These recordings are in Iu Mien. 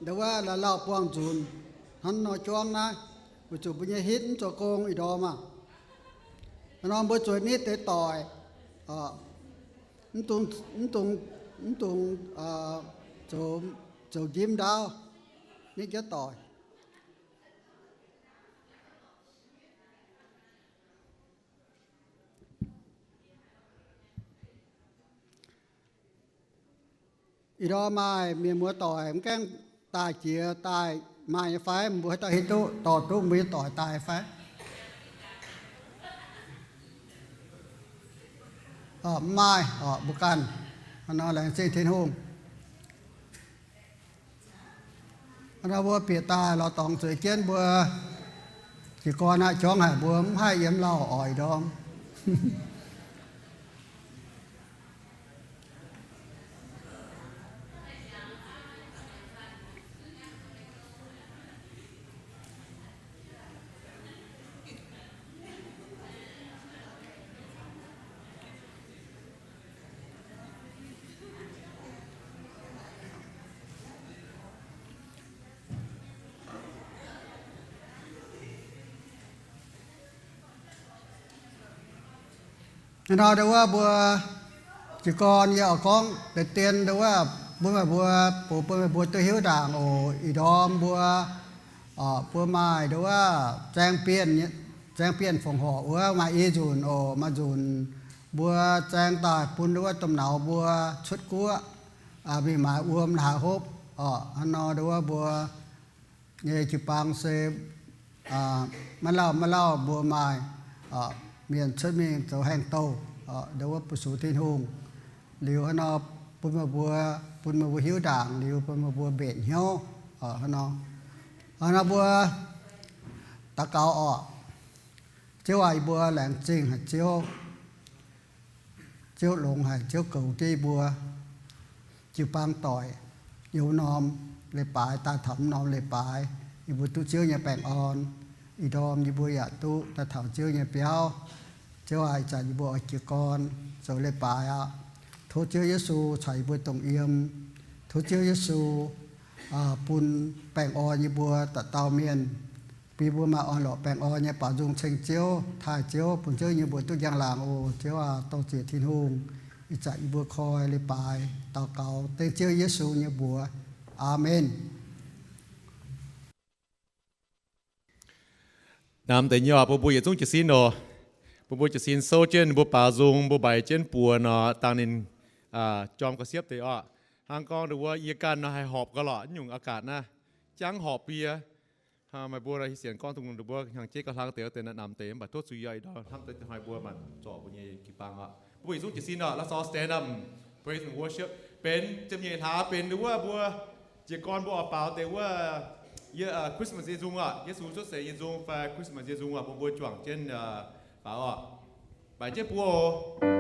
Ndau wuov la'lauh buangh nzunc hnangv nor juangv naaiv, weic zuqc mbuo nyei hitv mv zoux gong ih ndorm aah. Nor mbuo zueiz nitv deix doic, mv dungx, mv dungx zoux njimv ndaauv, nitv jienv doic. Ih ndorm maaih mienh muoz doic mv gaengh daaih jiex daaih maaih nyei fai? Mbuo haaix dauh hiuv duqv dorh duqv mbuo nyei doic daaih fai? Mv maaih, mbuo ganh. Hnangv nor laengz zingh Tin-Hungh. Hnangv nor mbuo bieqc daaih lorz dorngx zueiz jienv mbuo jiez gorn aqv. Juangv haic mbuo mv haih yiem lauh oix ndorm. Nor ndau wuov mbuo jiez gorn yie oix gorngv deix dien ndau wuov bun meih mbuo, bun meih mbuo duqv hiuv ndaangc oc. Ih ndorm mbuo, mbuo maaih ndau wuov zaeng bienh, zaeng bienh fongc horc wuov maaih i nzunc oc. Maaih nzunc mbuo zaeng daaih bun ndau wuov domh nauz mbuo cuotv guoqv, mingh maaiz wuom la'haaix hopv oc. Hnangv nor ndau wuov mbuo nyei jiu-baang se maiv lauh maiv lauh mbuo maaih mienh cuotv mingh zoux haengh douh, ndau wuov bu sux Tin-Hungh. Liuz hnangv nor bun meih mbuo, bun meih mbuo hiuv ndaangc liuz bun meih mbuo mbenc hnyouv. Hnangv nor, hnangv nor mbuo daux gaux oc. Ziouv aac, yie mbuo laengz zingh haic Ziouv. Ziouv longx haic, Ziouv goux jienv yie mbuo jiu-baang doic yiem wuov norm leiz-baaix daaih taux wuov norm leiz-baaix. Yie mbuo duqv Ziouv nyei baengh orn. Ih ndorm yie mbuo yaac duqv daaih taux Ziouv nyei biauv. Ziouv aac, ih zanc yie mbuo oix jiez gorn zoux leiz-baaix aqv. Tov Ziouv Yesu caux yie mbuo dongh yiem. Tov Ziouv Yesu bun baengh orn yie mbuo dauh dauh mienh, bun yie mbuo maaih orn-lorqc baengh orn nyei baaux nzung ceng Ziouv, taaih Ziouv, bun Ziouv nyei mbuox duqv njang-laangc oc. Ziouv aac, dor-ziec Tin-Hungh, ih zanc yie mbuo koi leiz-baaix daux gaux dengv Ziouv Yesu nyei mbuox. Aamen. Namx deix nyei oc, bun mbuo yietc zungv jiez sin oc. Bun mbuo jiez sin souv jienv ninh mbuo baaux nzung, mbuo mbaix jienv buoz nor, dangh ninh jorm ga'siepv deix oc. Hnangv gorngv ndau wuov yie ganh nor haih horpc ga'lorqc nyungc อากาศ naaiv, jangv horpc bun yie. Meih mbuo nor sienx gorngv dongh ninh mbuo hnyangx-jeiv gauh hlang deix, deix namx deix, mv baac tov zuiz yie ih ndorm hnamv deix hnoi mbuo maanc zorc mbuo nyei jiu-baang oc. Bun mbuo yietc zungv jiez sin oc. Let's all stand up. Praise and worship. Benx ziepc nyeic hlaax benx ndau wuov mbuo jiez gorn mbuo oix baaux deix wuov yie, Christmas nyei nzung oc. Yesu cuotv seix nyei nzung fai Christmas nyei nzung oc. Bun mbuo juangc jienv baaux oc. Mbaix jienv buoz oc.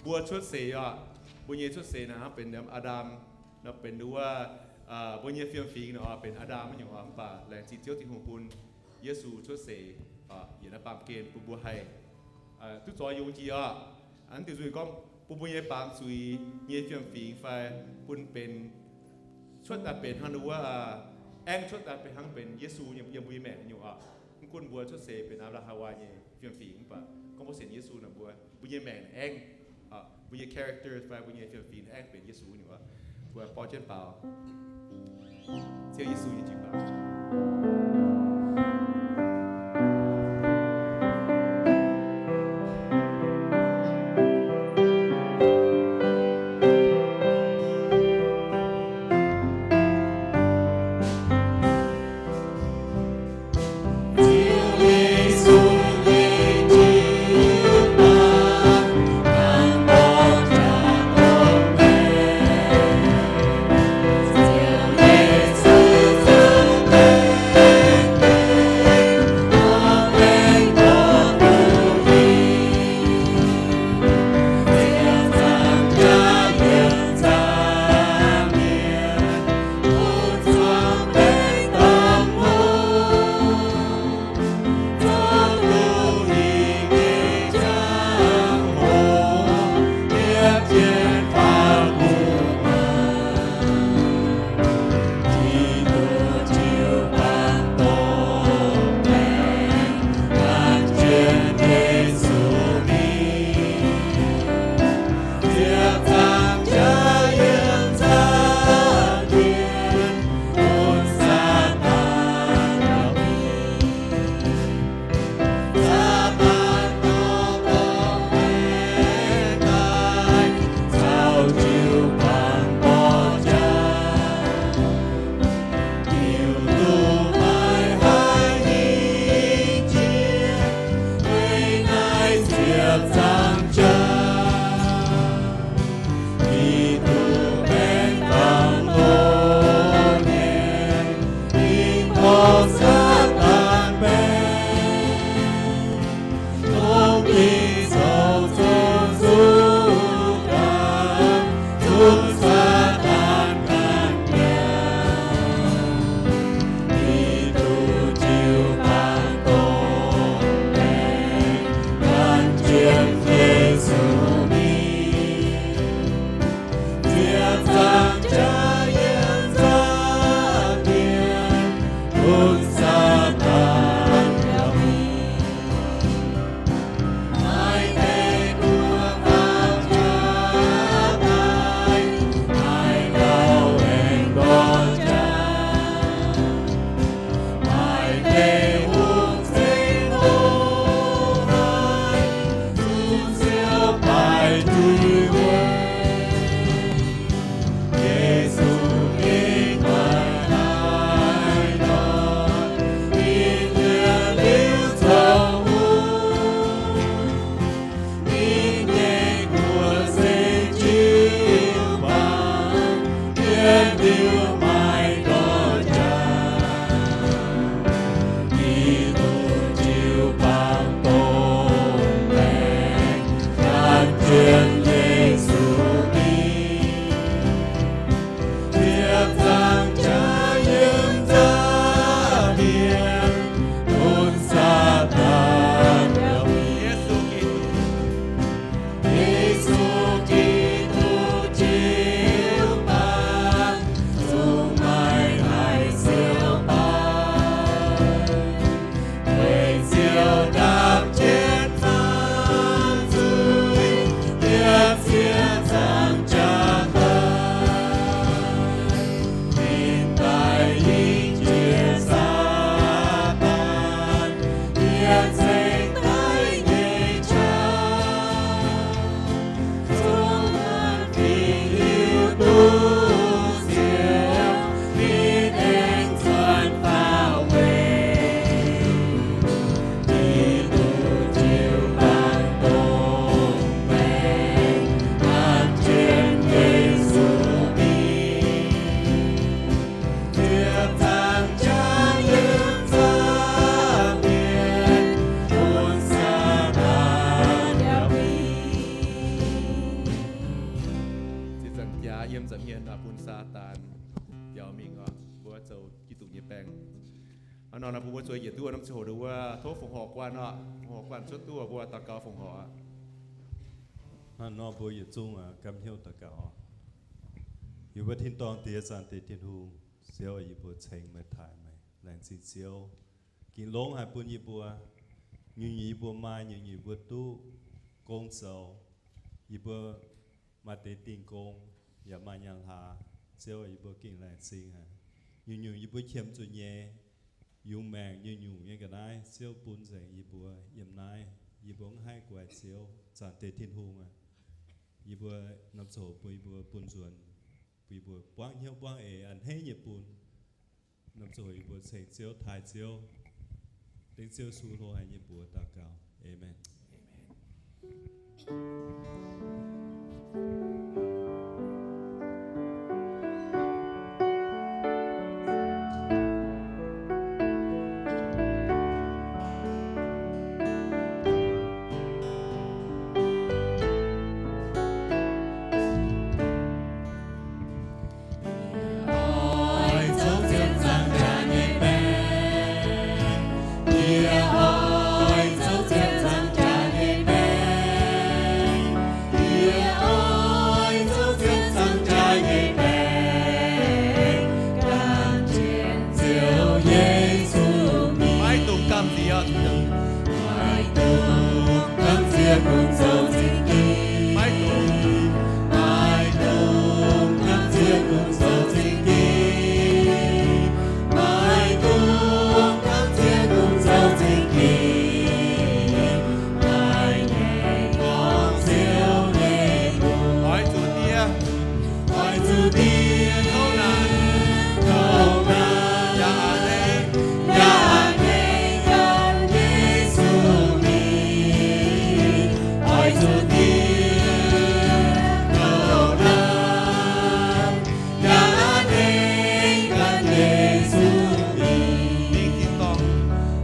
mbuo cuotv seix oc, mbuo nyei cuotv seix naaic hnangv benx Aa^ndam, nor benx wuov, mbuo nyei fiem-fingx nor benx Aa^ndam nyungc oc. Mv baac laengz zingh Ziouv Tin-Hungh bun Yesu cuotv seix, yietc naaiv baamh gen bun mbuo haih duqv zoix yungz jiex oc. Aa, diuh nzunc gorngv bun mbuo nyei baamz zuiz nyei fiem-fingx fai bun benx cuotv daaih benx hnangv wuov, aengv cuotv daaih benx hnangv benx Yesu nyei yiem mbuo nyei maengc nyungc oc. Mv gunv mbuo cuotv seix benx Aa^ndam, Haawaa nyei fiem-fingx, mv baac gorngv mbuo sienx Yesu naaic mbuo, mbuo nyei maengc aengv, mbuo nyei character fai mbuo nyei fiem-fingx aengv benx Yesu nyungc oc. Mbuo borqv jienv baaux Ziouv Yesu nyei jiex baaux. Hnangv nor, bun mbuo zueiz yietc duqv norm ziangh hoc nduqc wuov, tov fongc horc guanh oc. Fongc horc guanh cuotv duqv, mbuo daux gaux fongc horc. Hnangv nor, mbuo yietc zungv gamh hnyouv daux gaux oc. Yie mbuo tin-dorngh Diex, zaangc deix Tin-Hungh, Ziouv, yie mbuo ceng meih, taaix meih, laengz zingh Ziouv. Ging longx haic bun yie mbuo, nyungc-nyungc yie mbuo maaih, nyungc-nyungc yie mbuo duqv gong zoux. Yie mbuo maaih deix dingh gong, yaac maaih nyaanh hlaax. Ziouv, yie mbuo gengh laengz zingh haic. Nyungc-nyungc yie mbuo qiemx zuqc nyei, yungz maengc nyungc-nyungc nyei ga'naaiv, Ziouv bun nzengc yie mbuo yiem naaiv. Yie mbuo mv haih guaix Ziouv, zaangc deix Tin-Hungh aac. Yie mbuo norm ziangh hoc bun yie mbuo bun nzuonx, bun yie mbuo buangv hnyouv buangv eix a'hneiv nyei bun. Norm ziangh hoc yie mbuo ceng Ziouv, taaix Ziouv, dengv Ziouv Yesu hlo haic nyei mbuox daux gaux. Aamen. Yie oix zoux ziepc nzaangc jaax nyei baeng. Yie oix zoux ziepc nzaangc jaax nyei baeng. Yie oix zoux ziepc nzaangc jaax nyei baeng, gan jienv Ziouv Yesu mingh. Maiv dungx gamh nziex. Maiv dungx gamh nziex bun zoux zingh ging. Maiv dungx, maiv dungx gamh nziex bun zoux zingh ging. Maiv dungx gamh nziex bun zoux zingh ging. Maiv nyei gorngv Ziouv nyei mbuox. Oix zuqc diev, oix zuqc diev kouv naanc, kouv naanc, yaac a'hneiv, yaac a'hneiv gan Yesu mingh. Oix zuqc diev kouv naanc, yaac a'hneiv gan Yesu mingh. Mingh tin-dorngh,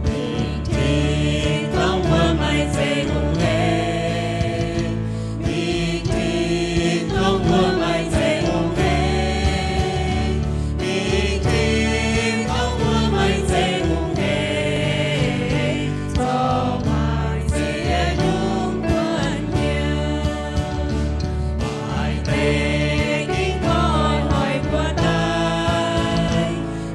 mingh tin-dorngh mbuo maaih zeix hungh heic. Mingh tin-dorngh mbuo maaih zeix hungh heic. Mingh tin-dorngh mbuo maaih zeix hungh heic, corc maaih ziex nyungc guanh hnyouv. Maaih deix ging gorngv oix hoic mbuo daaih.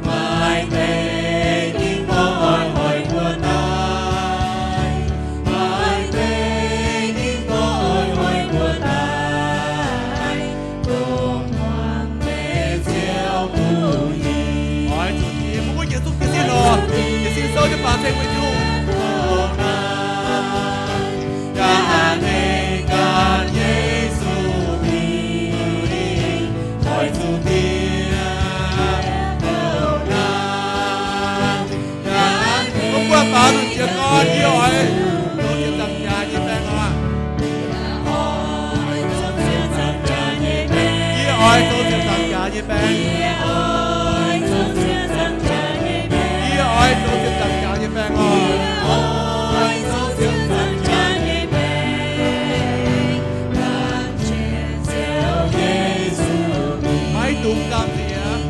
Maaih deix ging gorngv oix hoic mbuo daaih. Maaih deix ging gorngv oix hoic mbuo daaih. Dongh muangx deix Ziouv mbuox nyei. Oix zuqc diev, mbuo mbuo jiex zungv jiex sin oc. Jiex sin souv jienv baac ceng mbuo Tin-Hungh. Yaac a'hneiv gan Yesu mingh. Oix zuqc diev kouv naanc. Yaac a'hneiv, mbuo buatc faaux zuqc jiez gorn, yie oix zoux ziepc nzaangc jaax nyei baeng oc. Yie oix zoux ziepc nzaangc jaax nyei baeng. Yie oix zoux ziepc nzaangc jaax nyei baeng oc. Maiv dungx gamh nziex.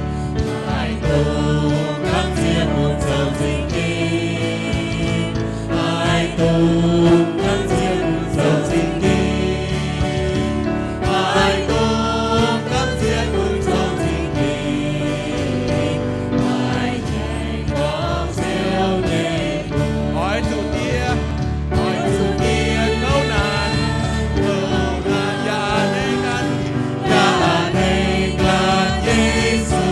Maiv dungx gamh nziex bun zoux zingh ging. Maiv dungx gamh nziex bun zoux zingh ging. Maiv dungx gamh nziex bun zoux zingh ging. Maiv nyei gorngv Ziouv nyei mbuox. Oix zuqc diev, oix zuqc diev kouv naanc, kouv naanc yaac a'hneiv gan, yaac a'hneiv gan Yesu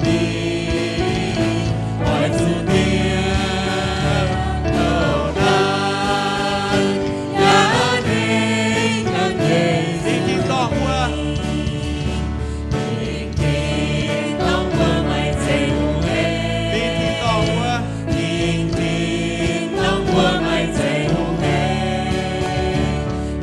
mingh. Oix zuqc diev kouv naanc, yaac a'hneiv gan Yesu. Mingh tin-dorngh wuov. Mingh tin-dorngh wuov. Mingh tin-dorngh wuov maaih zeix hungh heic.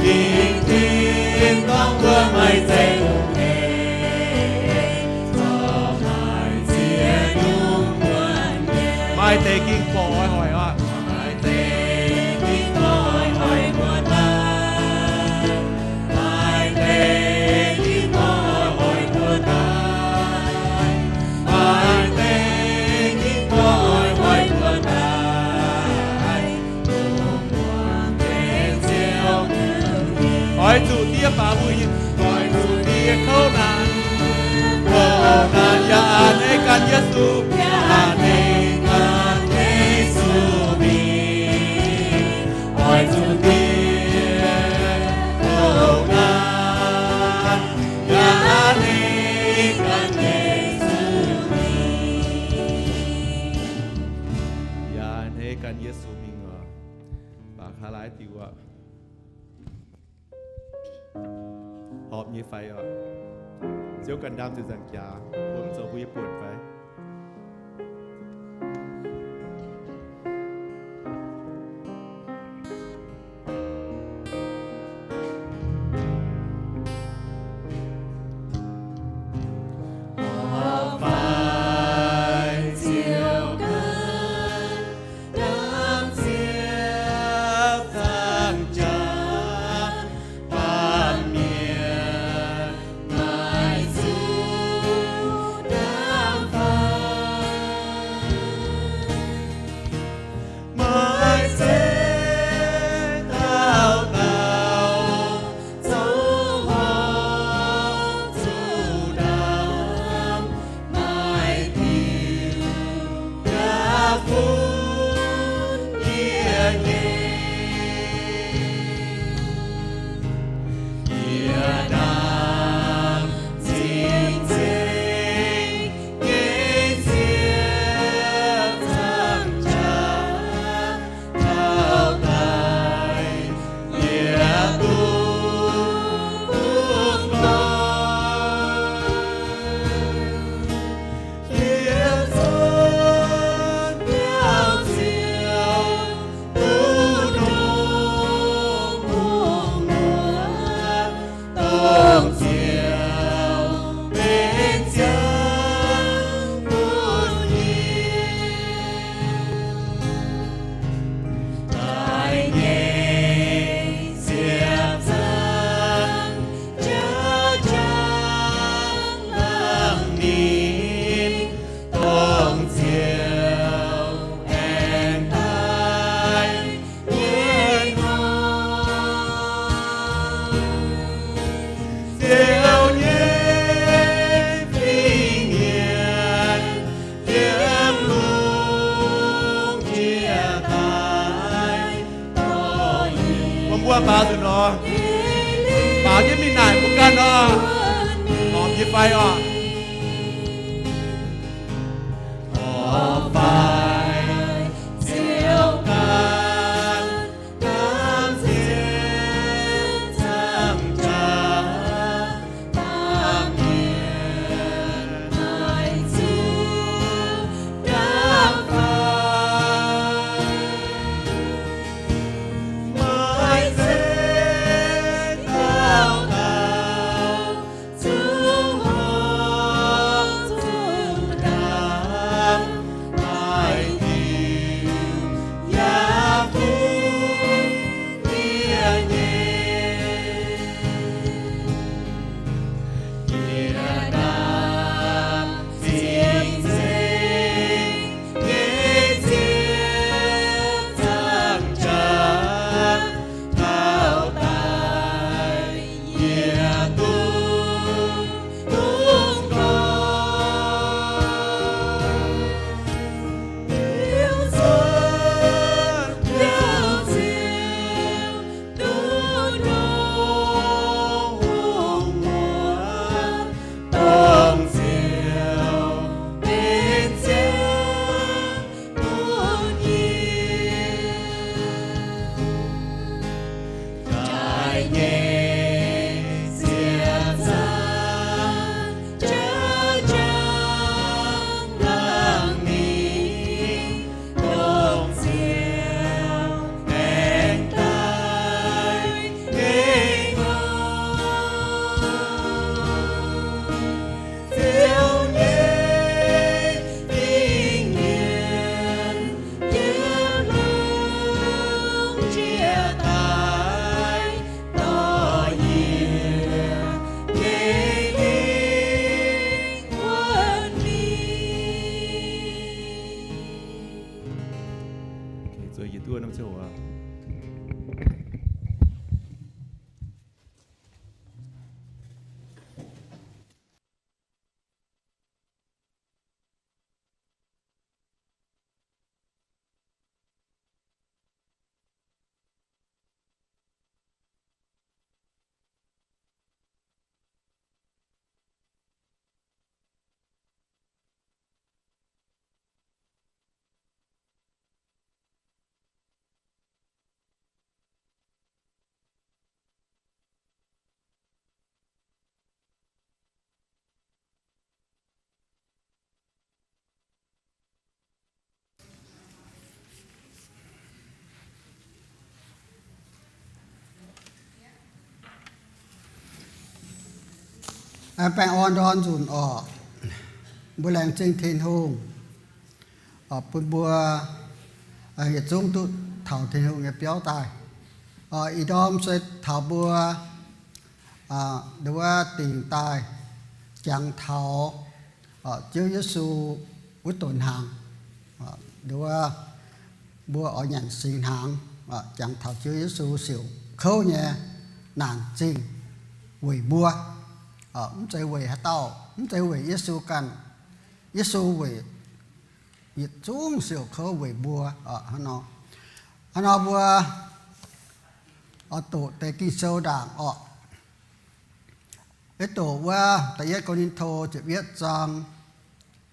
Mingh tin-dorngh wuov maaih zeix hungh heic. Corc maaih ziex nyungc guanh hnyouv. Maaih deix ging gorngv oix hoic oc. Maaih deix ging gorngv oix hoic mbuo daaih. Maaih deix ging gorngv oix hoic mbuo daaih. Maaih deix ging gorngv oix hoic mbuo Baac mbuo yie oix zuqc ndie kouv naanc, kouv naanc yaac a'hneiv gan Yesu, yaac a'hneiv gan Yesu mingh. Oix zuqc ndie kouv naanc, yaac a'hneiv gan Yesu mingh. Yaac a'hneiv gan Yesu mingh oc. Baac kaav laaix diuc aqv. Horpc nyei fai oc? Ziouv ganh ndaam ziepc nzaangc jaax, mbuo mv zoux mbuo nyei buonc fai? Mbuo baaux nzunc nor, baaux jienv mingh naaic mbuo ganh nor, horpc nyei fai oc? Zueiz yietc duqv norm ziangh hoc. Baengh orn ndorm nzunc orqc. Mbuo laengz zingh Tin-Hungh bun mbuo yietc zungv duqv taux Tin-Hungh nyei biauv daaih. Ih ndorm se taux mbuo nduov dingc daaih jangx taux Ziouv Yesu wuov donx hnaangx. Nduov mbuo oix nyanc singx hnaangx, jangx taux Ziouv Yesu siouc kouv nyei naanc zingh weic mbuo. Mv zeiz weic haaix dauh, mv zeiz weic Yesu ganh. Yesu weic yietc zungv siouc kouv weic mbuo. Hnangv nor mbuo oix doqc deix Ging-Sou ndaangc orqc. Yie doqc wuov Da'yietv Ko^lin^to ziepc yietv zaang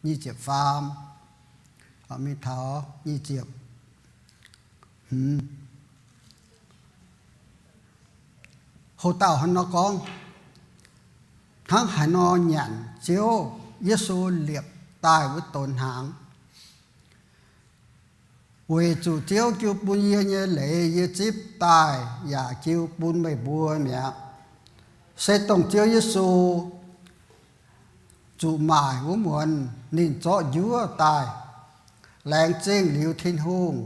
nyic ziepc faam mingh taux nyic ziepc hmz. Hoc dauh hnangv nor gorngv, hnangv haaix nor nyanc Ziouv Yesu liepc daaih wuov donx hnaangx. Weic zuqc Ziouv jiu bun yie nyei leiz yie zipv daaih yaac jiu bun meih mbuo mi'aqv. Se dongh Ziouv Yesu zuqc maaic wuov muonz ninh zorqv njuov daaih. Laengz zingh liuz Tin-Hungh,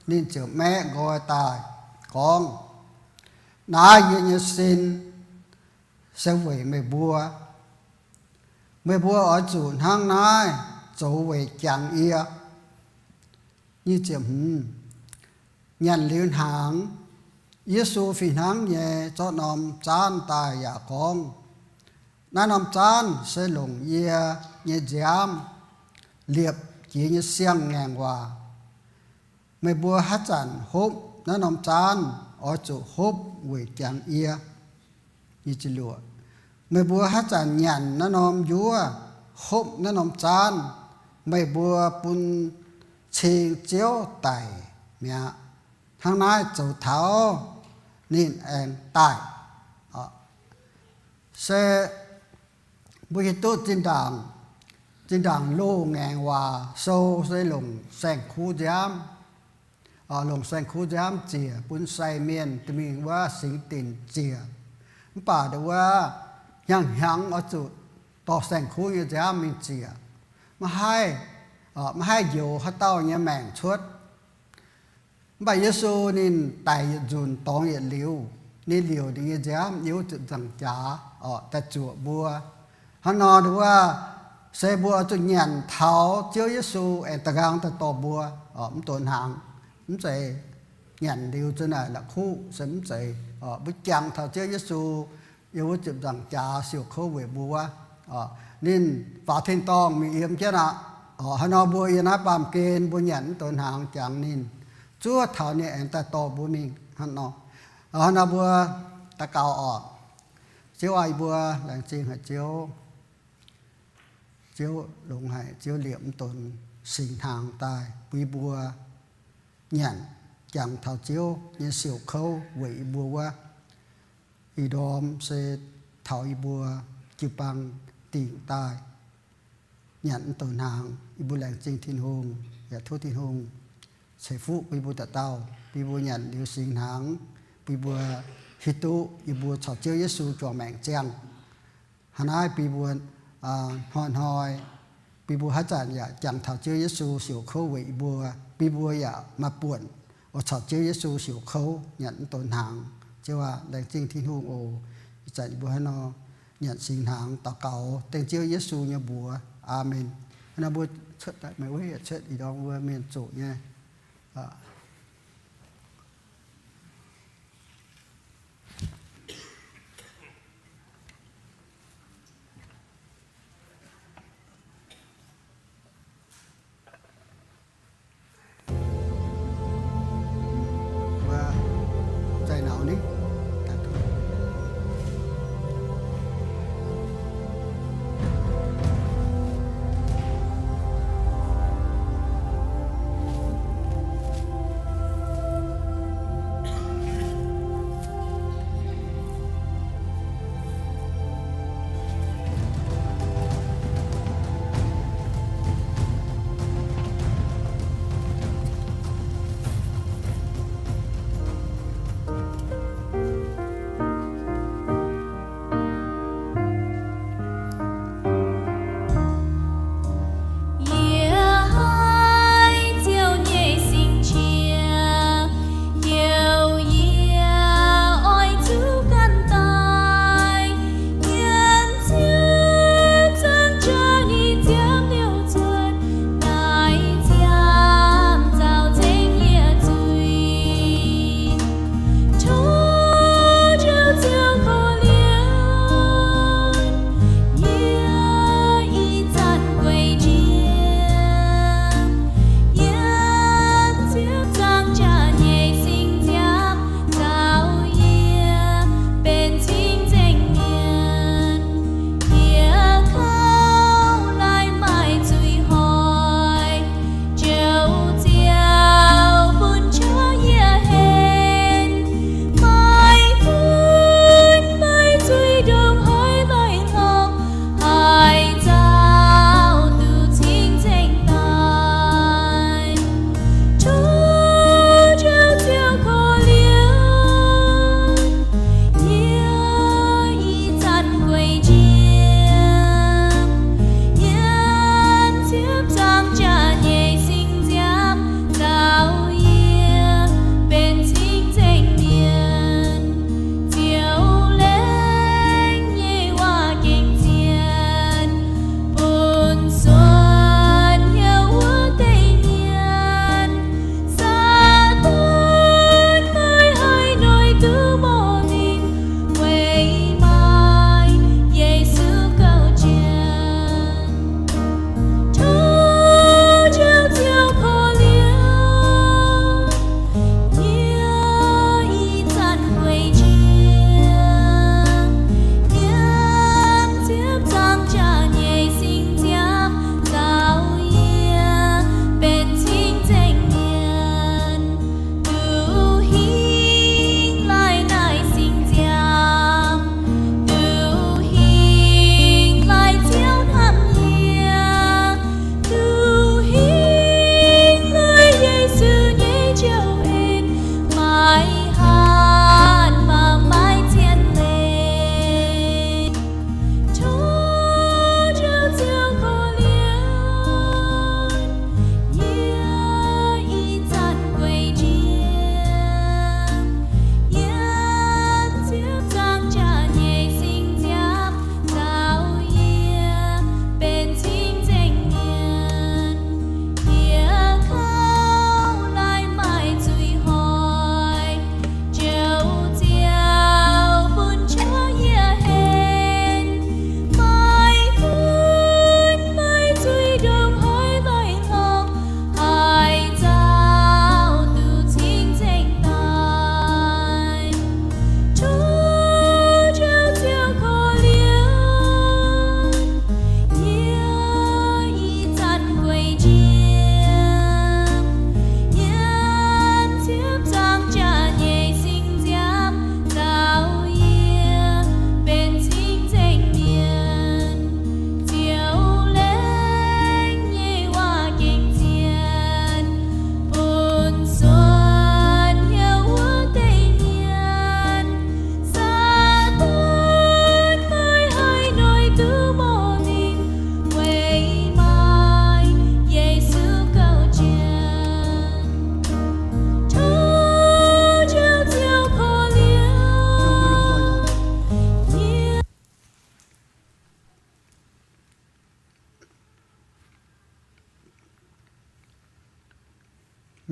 ninh ziouc maeqv nqoi daaih gorngv, naaiv yie nyei sin se weic meih mbuo. Meih mbuo oix zuqc hnangv naaiv zoux weic jangx yie. Nyanc liuz hnaangx, Yesu fih hnangv nyei zorqv norm zaanv daaih yaac gorngv, naaiv norm zaanv se longc yie nyei nziaamv liepc jiex nyei siang-ngaengc waac. Meih mbuo haaix zanc hopv naaiv norm zaanv oix zuqc hopv weic jangx yie. Meih mbuo haaix zanc nyanc naaiv norm njuov, hopv naaiv norm zaanv, meih mbuo bun cing Ziouv daic mi'aqv. Hnangv naaiv zoux taux ninh aengx daaih. Se mbuo hiuv duqv zinh ndaangc, zinh ndaangc loz-ngaengc waac sou se longc saeng-kuv nziaamv, longc saeng-kuv nziaamv ziec bun sai mienh duqv mingh wuov singx dinc ziec. Mv baac nduov hnyangx-hnyangx oix zuqc dorh saeng-kuv nyei nziaamv mingh ziec. Maiv haih, maiv haih njoux haaix dauh nyei maengc cuotv. Mv baac Yesu ninh daic yietc nzunc dorngx yietc liuz, ninh liouc ninh nyei nziaamv yiem wuov ziepc nzaangc jaax daaih zuoqc mbuo. Hnangv nor nduov se mbuo oix zuqc nyanc taux Ziouv Yesu aengx da'nqaang daaih dorh mbuo mv donx hnaangx. Mv zeiz nyanc liuz za'naaic la'kuqv se mv zeiz. Mbuo jangx taux Ziouv Yesu yiem wuov ziepc nzaangc jaax siouc kouv weic mbuo wuov, ninh faaux tin-dorngh mingh yiem jienv aqv. Hnangv nor mbuo yiem naaiv baamh gen mbuo nyanc mv donx hnaangx jangx ninh, zuov taux ninh aengx daaih dorh mbuo mingh hnangv nor. Hnangv nor mbuo daux gaux orqc. Ziouv aac, yie mbuo laengz zingh haic Ziouv. Ziouv longx haic, Ziouv liepc mv donx singx hnaangx daaih bun yie mbuo nyanc, jangx taux Ziouv nyei siouc kouv weic yie mbuo wuov. Ih ndorm se taux yie mbuo jiu-baang dingc daaih nyanc mv donx hnaangx. Yie mbuo laengz zingh Tin-Hungh, yaac tov Tin-Hungh ceix fuqv bun yie mbuo dauh dauh, bun yie mbuo nyanc liuz singx hnaangx, bun yie mbuo hiuv duqv yie mbuo caux Ziouv Yesu juangc maengc ziangh. Hnangv naaiv bun mbuo hnoi-hnoi, bun mbuo haaix zanc yaac jangx taux Ziouv Yesu siouc kouv weic yie mbuo, bun mbuo yaac maaih buonc oix caux Ziouv Yesu siouc kouv nyanc mv donx hnaangx. Ziouv aac, laengz zingh Tin-Hungh oc. Ih zanc yie mbuo hnangv nor nyanc singx hnaangx daux gaux dengv Ziouv Yesu nyei mbuox. Aamen. Hnangv nor mbuo cuotv daaih, meih wuov yietc cuotv ih ndorm mbuo mienh zoqc nyei.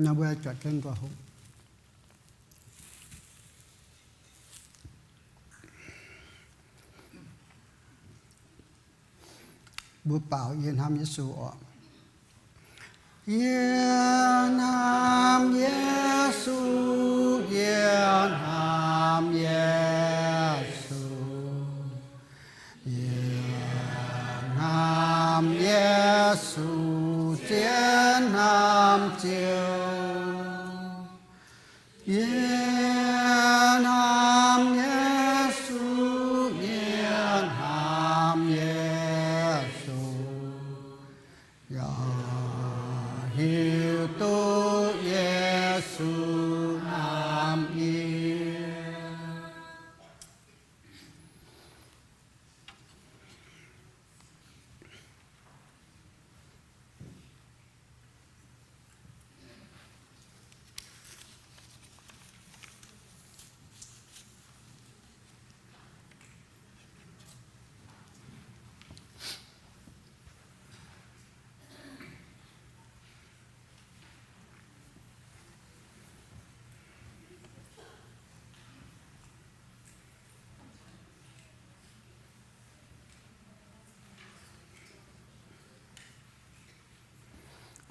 Naaiv mbuo juangc jienv nqoi hoc. Mbuo baaux, Yie hnamv Yesu oc. Yie hnamv Yesu, yie hnamv Yesu, yie hnamv Yesu, zien hnamv Ziouv. Yie hnamv Yesu, yie hnamv Yesu, yaac hiuv duqv Yesu hnamv yie.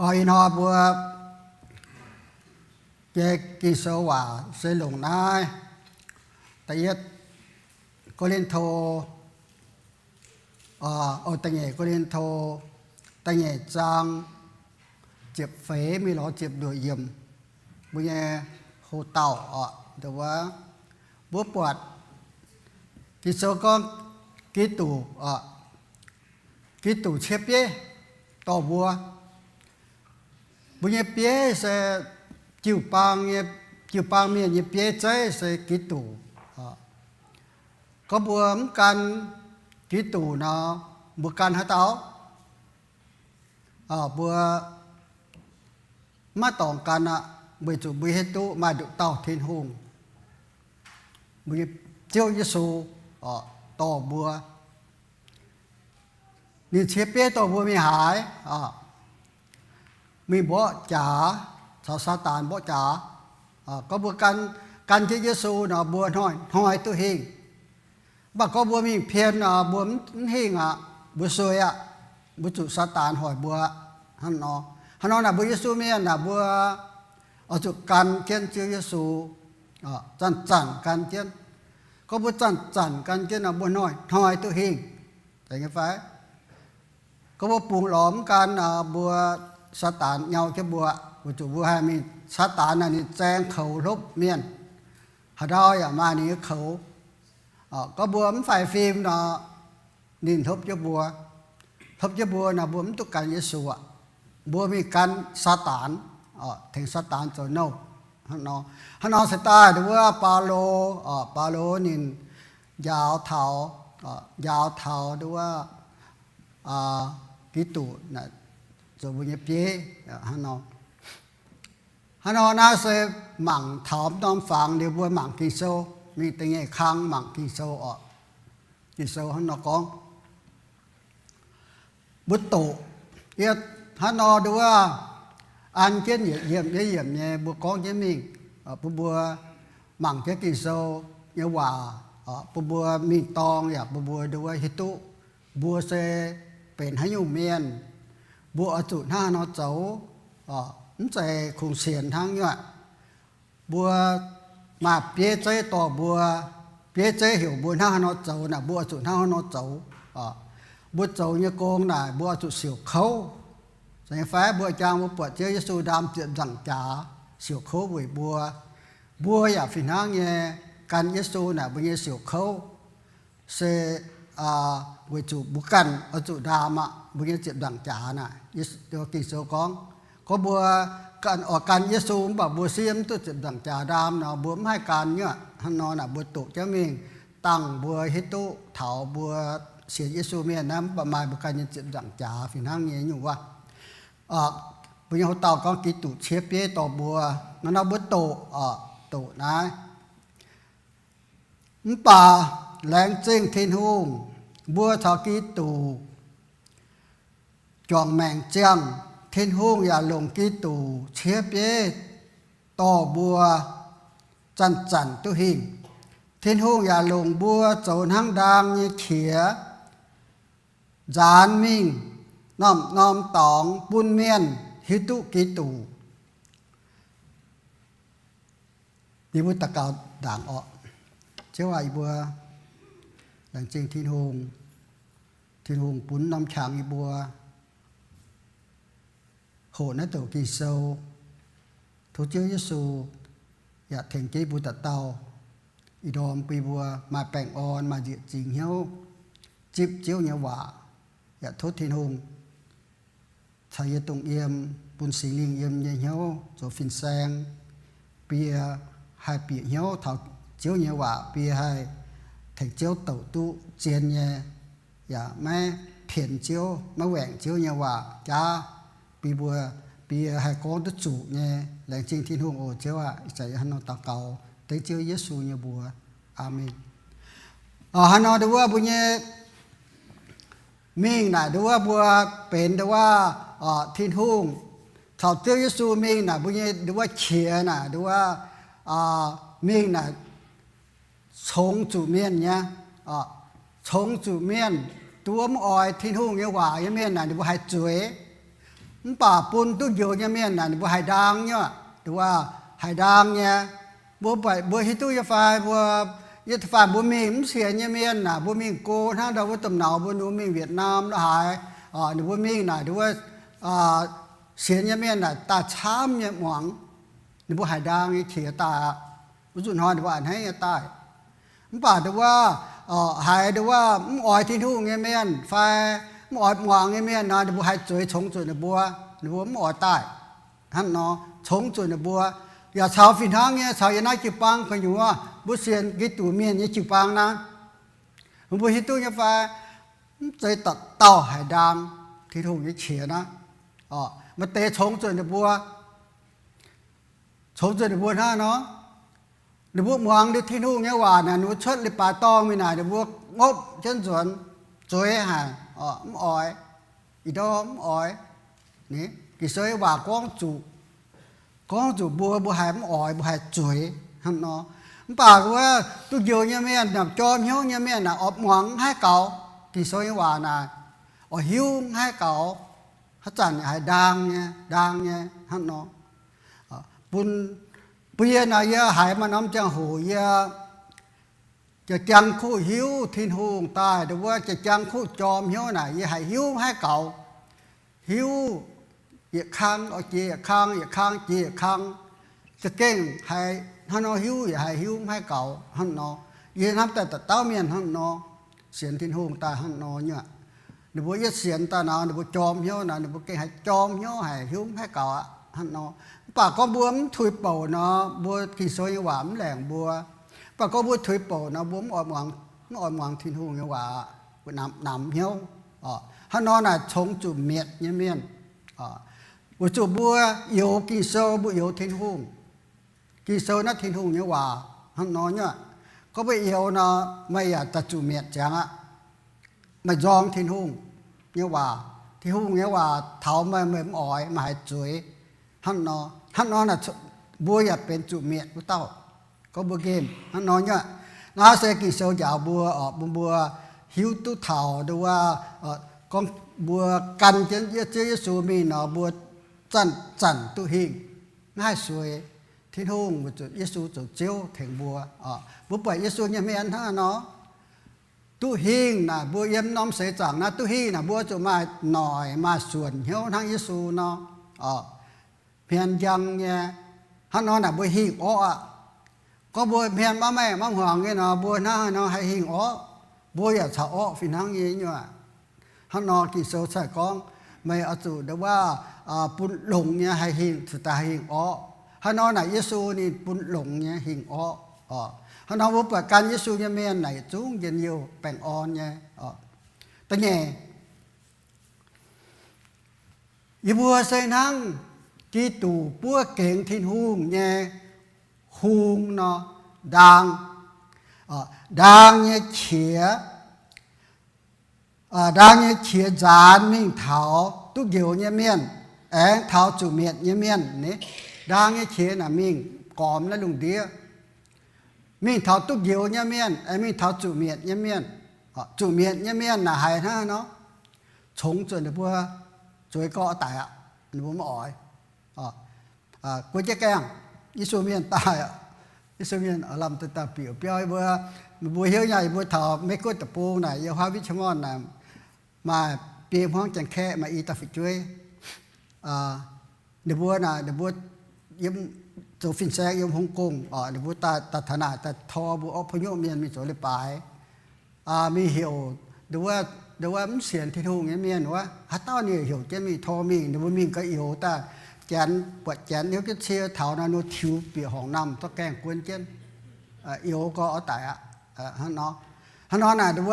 Oc, ih hnoi mbuo jiex Ging-Sou waac se longc naaiv da'yietv Ko^lin^to, o, da'nyeic Ko^lin^to, da'nyeic zaang ziepc feix mingh lorz ziepc luoqc yiemc, mbuo nyei hoc-dauh oc, nduov, mbuo buatc Ging-Sou gorngv Giduc, Giduc ciev bieiv dorh mbuo. Mbuo nyei bieiv se jiu-baang nyei, jiu-baang mienh nyei bieiv zeiv se Giduc. Gorngv mbuo mv gan Giduc nor, mbuo gan haaix dauh? Mbuo maiv dorngc gan aqv, weic zuqc mbuo hiuv duqv maaih nduqc dauh Tin-Hungh, mbuo nyei Ziouv Yesu, dorh mbuo. Ninh ciev bieiv dorh mbuo mingh haaix? Mingh mborqv jaax, caux Saadaan mborqv jaax. Gorngv mbuo gan, gan jienv Yesu nor, mbuo hnoi-hnoi duqv hingh. Mv baac gorngv mbuo mingh pien nor, mbuo mv hingh aqv, mbuo sueih aqv. Mbuo zuqc Saadaan hoic mbuo. Hnangv nor, hnangv nor naaic mbuo Yesu mienh naaic mbuo oix zuqc gan jienv Ziouv Yesu, zanc-zanc gan jienv. Gorngv mbuo zanc-zanc gan jienv nor, mbuo hnoi-hnoi duqv hingh. Zeiz nyei fai? Gorngv mbuo bungx lorz mv gan nor, mbuo, Saadaan nyau jienv mbuo, weic zuqc mbuo haih mingh, Saadaan naaic ninh zaeng koux hlopv mienh. Haaix ndau yaac maaih ninh nyei koux. Gorngv mbuo mv faix fim nor, ninh hlopv jienv mbuo. Hlopv jienv mbuo nor, mbuo mv duqv gan Yesu aqv. Mbuo mingh gan Saadaan, tengx Saadaan zoux nouh. Hnangv nor, hnangv nor se daaih nduov wuov Baulo, Baulo ninh njaaux taux, njaaux taux nduov wuov Giduc zoux mbuo nyei bieiv. Hnangv nor, hnangv nor naaiv se mangc taux norm fangx liuz mbuo mangc Ging-Sou, mingh da'nyeic kang mangc Ging-Sou oc. Ging-Sou hnangv nor gorngv, mbuo doqc, yie hnangv nor nduov wuov an jienv yietc yiemc yietc yiemc nyei mbuo gorngv jienv mingh, bun mbuo mangc jienv Ging-Sou nyei waac, bun mbuo mingh dorng yaac bun mbuo nduov wuov hiuv duqv mbuo se benx haaix nyungc mienh, mbuo oix zuqc hnangv haaix nor zoux, mv zeiz kungx sienx hnangv nyuoqc. Mbuo maaih bieiv zeiv dorh mbuo, bieiv zeiv heuc mbuo hnangv haaix nor zoux naaic, mbuo oix zuqc hnangv haaix nor zoux. Mbuo zoux nyei gong naaic mbuo oix zuqc siouc kouv. Zeiz nyei fai? Mbuo jangx mbuo buatc Ziouv Yesu ndaam ziepc nzaangc jaax siouc kouv weic mbuo. Mbuo yaac fih hnangv nyei, gan Yesu naaic mbuo nyei siouc kouv se weic zuqc mbuo ganh oix zuqc ndaam aqv, mbuo nyei ziepc nzaangc jaax naaic. Ging-Sou gorngv, gorngv mbuo oix gan Yesu mv baac mbuo siev mv duqv ziepc nzaangc jaax ndaam nor, mbuo mv haih gan nyuoqc. Hnangv nor naaic mbuo doqc jienv mingh dangh mbuo hiuv duqv taux mbuo sienx Yesu mienh naaiv mv baac maaih mbuo ganh nyei ziepc nzaangc jaax fih hnangv nyei nyungc wuov. Mbuo nyei hoc-dauh gorngv Giduc ciev bieiv dorh mbuo. Hnangv nor mbuo doqc, doqc naaiv. Mv baac laengz zingh Tin-Hungh, mbuo caux Giduc juangc maengc ziangh, Tin-Hungh yaac longc Giduc ciev bieiv dorh mbuo zanc-zanc duqv hingh. Tin-Hungh yaac longc mbuo zoux hnangv ndaang nyei qiex nzaanx mingh norm-norm dorngx bun mienh hiuv duqv Giduc. Yie mbuo daux gaux ndaangc orqc. Ziouv aac, yie mbuo laengz zingh Tin-Hungh. Tin-Hungh bun norm qangx yie mbuo hoqc naaiv douc Ging-Sou. Tov Ziouv Yesu yaac tengx jienv mbuo dauh dauh, ih ndorm bun mbuo maaih baengh orn, maaih nzieqc zingx hnyouv zipv Ziouv nyei waac. Yaac tov Tin-Hungh caux yie dongh yiem, bun Singx Lingh yiem nyei hnyouv zoux fin-saeng, bun yie haih bieqc hnyouv taux Ziouv nyei waac, bun yie haih tengx Ziouv douc duqv zien nyei, yaac maiv pienx Ziouv, maiv waengc Ziouv nyei waac jaav, bun mbuo, bun yie haih gorngv duqv zuqc nyei. Laengz zingh Tin-Hungh oc. Ziouv aac, ih zanc yie hnangv nor daux gaux dengv Ziouv Yesu nyei mbuox. Aamen. Hnangv nor ndau wuov mbuo nyei mingh naaic ndau wuov mbuo benx ndau wuov Tin-Hungh caux Ziouv Yesu mingh naaic mbuo nyei ndau wuov qiex naaic ndau wuov mingh naaic congx zuqc mienh nyei, congx zuqc mienh. Duqv mv oix Tin-Hungh nyei waac nyei mienh naaic ninh mbuo haih zueiz. Mv baac bun duqv njoux nyei mienh naaic ninh mbuo haiz ndaang nyei, ndau wuov haiz ndaang nyei. Mbuo, mbuo hiuv duqv nyei fai? Mbuo, yie fai mbuo mingh mv sienx nyei mienh naaic mbuo mingh go hnangv ndau wuov domh nauz mbuo ninh mbuo mingh Vietnam la'haaix, ninh mbuo mingh naaic ndau wuov sienx nyei mienh naaic daaih camv nyei muangx. Ninh mbuo haiz ndaang nyei qiex daaih aqv. Wuov zuqc hnoi ninh mbuo a'hneiv nyei daaih. Mv baac ndau wuov haiz ndau wuov mv oix Tin-Hungh nyei mienh fai mv oix muangx nyei mienh nor, ninh mbuo haih zueiz congx zuqc ninh mbuo, ninh mbuo mv oix daaih. Hnangv nor, congx zuqc ninh mbuo yaac caux fih hnangv nyei caux yiem naaiv jiu-baang gu'nyuoz mbuo sienx Giduc mienh nyei jiu-baang naaiv, mbuo hiuv duqv nyei fai? Mv zeiz dauh dauh haiz ndaang Tin-Hungh nyei qiex naaiv. Maaih deix congx zuqc ninh mbuo, congx zuqc ninh mbuo hnangv nor, ninh mbuo muangx liuz Tin-Hungh nyei waac naaic, ninh mbuo cuotv leiz-baaix dorngh mingh naaic, ninh mbuo ngopv jienv nzuonx, zueiz haic, mv oix, ih ndorm mv oix. Ging-Sou nyei waac gorngv zuqc, gorngv zuqc mbuo, mbuo haih mv oix, mbuo haih zueiz hnangv nor. Mv baac wuov duqv njoux nyei mienh, jorm hnyouv nyei mienh naaic, oix muangx mv haih gaux Ging-Sou nyei waac naaic, oix hiuv mv haih gaux. Haaix zanc haiz ndaang nyei, ndaang nyei hnangv nor. Bun, bun yie naaic, yie haiz maaih norm ziangh hoc yie jiex jangx kuv hiuv Tin-Hungh daaih, ndau wuov jiex jangx kuv jorm hnyouv naaic, yie haiz hiuv mv haih gaux. Hiuv yietc kang oix jiex yietc kang, yietc kang jiex yietc kang, za'gengh haiz hnangv nor hiuv yaac haiz hiuv mv haih gaux hnangv nor. Yie hnamv daaih dauh dauh mienh hnangv nor, sienx Tin-Hungh daaih hnangv nor nyei aqv. Ninh mbuo yietv sienx daaih nor, ninh mbuo jorm hnyouv nor, ninh mbuo gengh haiz jorm hnyouv haic, hiuv mv haih gaux aqv hnangv nor. Mv baac gorngv mbuo mv tuix bouc nor, mbuo Ging-Sou nyei waac mv laengc mbuo. Mv baac gorngv mbuo tuix bouc nor, mbuo mv oix muangx, mv oix muangx Tin-Hungh nyei waac, namx, namx hnyouv. Hnangv nor naaic congx zuqc mietc nyei mienh. Weic zuqc mbuo youx Ging-Sou, mbuo youx Tin-Hungh. Ging-Sou naaiv Tin-Hungh nyei waac hnangv nor nyei aqv. Gorngv mbuo youx nor, meih yaac daaih zuqc mietc ziangx aqv. Meih nzorng Tin-Hungh nyei waac, Tin-Hungh nyei waac taux meih, meih mv oix, meih haiz zueiz. Hnangv nor, hnangv nor naaic mbuo yaac benx zuqc mietc wuov dauh. Gorngv mbuo nqemh hnangv nor nyei aqv. Naaiv se Ging-Sou njaaux mbuo oc, bun mbuo hiuv duqv taux ndau wuov, gorngv mbuo gan jienv Ziouv Yesu mingh nor, mbuo zanc-zanc duqv hingh, mv haih sueix. Tin-Hungh weic zuqc Yesu zoux Ziouv tengx mbuo. Mbuo buatc Yesu nyei hmien hnangv nor, duqv hingh naaic, mbuo yiem norm seix zaangc naaiv duqv hingh naaic, mbuo zuqc maaih noic maaih suonc hnyouv hnangv Yesu nor. Hmien njang nyei. Hnangv nor naaic mbuo hingh orqv aqv. Gorngv mbuo hmien maiv maengh maiv hmuangx nyei nor, mbuo hnangv haaix nor haih hingh orqv? Mbuo yaac caux orqv fih hnangv nyei nyuoqc. Hnangv nor Ging-Sou cingx gorngv, meih oix zuqc ndau wuov bun longx nyei haih hingh, cingx daaih haih hingh orqv. Hnangv nor naaic Yesu ninh bun longx nyei hingh orqv. Hnangv nor mbuo buatc gan Yesu nyei mienh naaic yietc zungv njien-youh baengh orn nyei. Da'nyeic, yie mbuo se hnangv Giduc buov gengx Tin-Hungh nyei hung nor, ndaang, ndaang nyei qiex, ndaang nyei qiex nzaanx mingh taux duqv njoux nyei mienh. aengx taux zuqc mietc nyei mienh ni. Ndaang nyei qiex naaic mingh gormx naaiv lungh ndiev. Mingh taux duqv njoux nyei mienh, aengx mingh taux zuqc mietc nyei mienh. Zuqc mietc nyei mienh naaic haiz hnangv nor, congx zuqc ninh mbuo zueiz gorx daic aqv, ninh mbuo mv oix. Guei jienv gaengh, Yesu mienh daaih, Yesu mienh lamh deix daaih bieqc biauv yie mbuo. Mbuo hiuv nyei, yie mbuo taux Meiv Guoqv deic-bung naaic, yiem Huai Richmond naaic, maaih biei hmuangv Janx-Kaeqv maaih i dauh fu'jueiv. Ninh mbuo naaic, ninh mbuo yiem zoux fin-saeng yiem Hong Kong oc. Ninh mbuo daaih, daaih taux naaic daaih tor mbuo orqv puv nyuoqv mienh mingh zoux leiz-baaix. Mingh heuc nduov, nduov mv sienx Tin-Hungh nyei mienh wuov, haaix dauh ninh heuc jienv mingh tor mingh. Ninh mbuo mingh ga'youz daaih, janx, buatc janx hnyouv jienv cie taux naaiv nor tiux bieqc horngc namh zorqv gaengh guon jienv, youz gorx oix daic aqv. Hnangv nor, hnangv nor naaic nduov,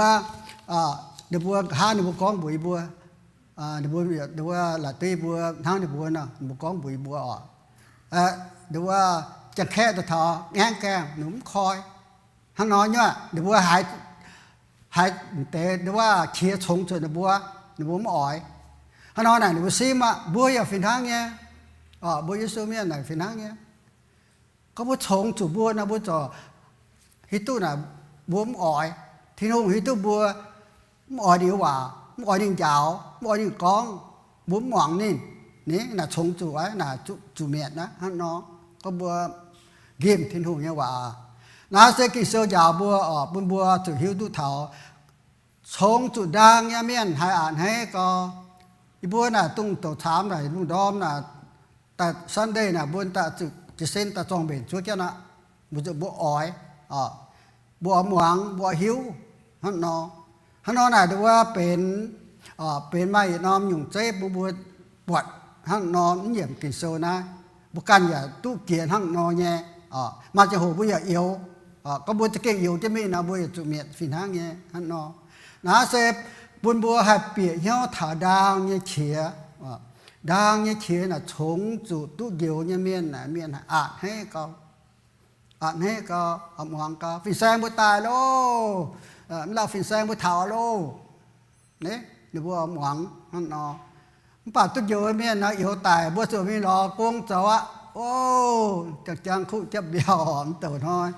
ninh mbuo nqa'haav ninh mbuo gorngv mbuox yie mbuo, ninh mbuo, nduov laaix duqv yie mbuo hnangv ninh mbuo nor, ninh mbuo gorngv mbuox yie mbuo oc. Nduov Janx-Kaeqv daaih taux ngaengv gaengh, ninh mv koi. Hnangv nor nyei, ninh mbuo haiz, haiz deix nduov qiex congx zuqc ninh mbuo, ninh mbuo mv oix. Hnangv nor naaic ninh mbuo simv aqv, mbuo yaac fih hnangv nyei. Mbuo Yesu mienh naaic fih hnangv nyei. Gorngv mbuo congx zuqc mbuo nor, mbuo ziouc hiuv duqv naaic mbuo mv oix. Tin-Hungh hiuv duqv mbuo mv oix ninh nyei waac, mv oix ninh njaaux, mv oix ninh gorngv, mbuo mv muangx ninh. Ni naaic congx zuqc aqv, naaic zuqc mietc aqv hnangv nor. Gorngv mbuo nqemh Tin-Hungh nyei waac. Naaiv se Ging-Sou njaaux mbuo oc, bun mbuo zuqc hiuv duqv taux congx zuqc ndaang nyei mienh haiz a'hneiv gau. Yie mbuo naaic dongh douc caamx naaic lungh ndorm naaic, daaih Sunday naaic mbuo daaih zuqc jiez sin daaih zorng-mbenc zuov jienv aqv. Mbuo zuqc mbuo oix, mbuo oix muangx, mbuo oix hiuv hnangv nor. Hnangv nor naaic nduov benx, benx maaih yietc norm nyungc zeiv bun mbuo buatc hnangv nor mv yiemc Ging-Sou naaiv. Mbuo ganh yaac duqv jiex hnangv nor nyei. Maaih ziangh hoc mbuo yaac youz, gorngv mbuo za'gengh youz jienv mingh nor, mbuo yaac zuqc mietc fih hnangv nyei hnangv nor. Naaiv se bun mbuo haih bieqc hnyouv taux ndaang nyei qiex. Ndaang nyei qiex naaic congx zuqc duqv njoux nyei mienh naaic, mienh a'hneiv gau. A'hneiv gau, muangx gau. Fin-saeng mbuo daaih loh, mv lauh fin-saeng mbuo taux loh. Ninh mbuo muangx hnangv nor. Mv baac duqv njoux mienh nor, youz daic mbuo zuqc mingh lorz gong zoux aqv. O, jangx jangx kuv japv mbiauh mv douc hnoi,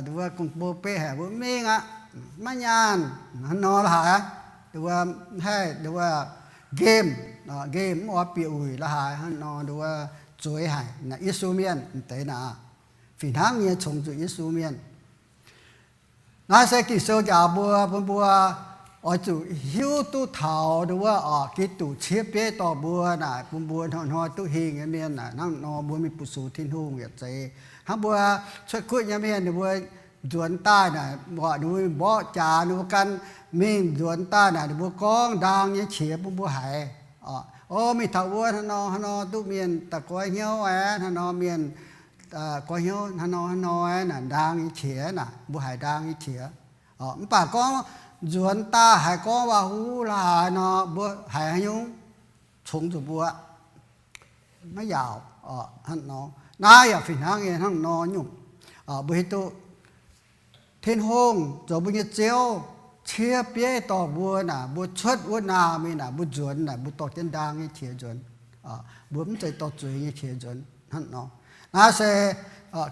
nduov gong-bou beiv haic mbuo mingh aqv. Maiv nyaanh hnangv nor la'haaix. Nduov haih nduov nqemh, nqemh mv oix bieqc wuic la'haaix hnangv nor, nduov zueiz haic naaic Yesu mienh deix naaic. Fih hnangv nyei congx zuqc Yesu mienh. Naaiv se Ging-Sou njaaux mbuo, bun mbuo oix zuqc hiuv duqv taux nduov oc, Giduc ciev bieiv dorh mbuo naaic, bun mbuo hnoi-hnoi duqv hingh nyei mienh naaic, hnangv nor mbuo mingh bu sux Tin-Hungh yaac zeiz. Hnangv mbuo cuotv kuotv nyei mienh ninh mbuo nzuonx daaih naaic, mbuo ninh mbuo mborqv jaax ninh mbuo gan mingh nzuonx daaih naaic, ninh mbuo gorngv ndaang nyei qiex bun mbuo haiz. O, mingh taux wuov hnangv nor hnangv nor duqv mienh daaih goiv hnyouv aeqv, hnangv nor mienh goiv hnyouv hnangv nor hnangv nor aeqv naaic, ndaang nyei qiex naaic, mbuo haiz ndaang nyei qiex. Mv baac gorngv nzuonx daaih haiz gorngv waac-huv la'haaix nor, mbuo haiz haaix nyungc? Congx zuqc mbuo maiv yaauc. Hnangv nor, naaiv yaac fih hnangv nyei hnangv nor nyungc. Mbuo hiuv duqv Tin-Hungh zoux mbuo nyei Ziouv, ciev bieiv dorh mbuo naaic, mbuo cuotv wuov naamh mingh naaic, mbuo nzuonx naaic, mbuo dorh jienv ndaang nyei qiex nzuonx. Mbuo mv zeiz dorh zueiz nyei qiex nzuonx hnangv nor. Naaiv se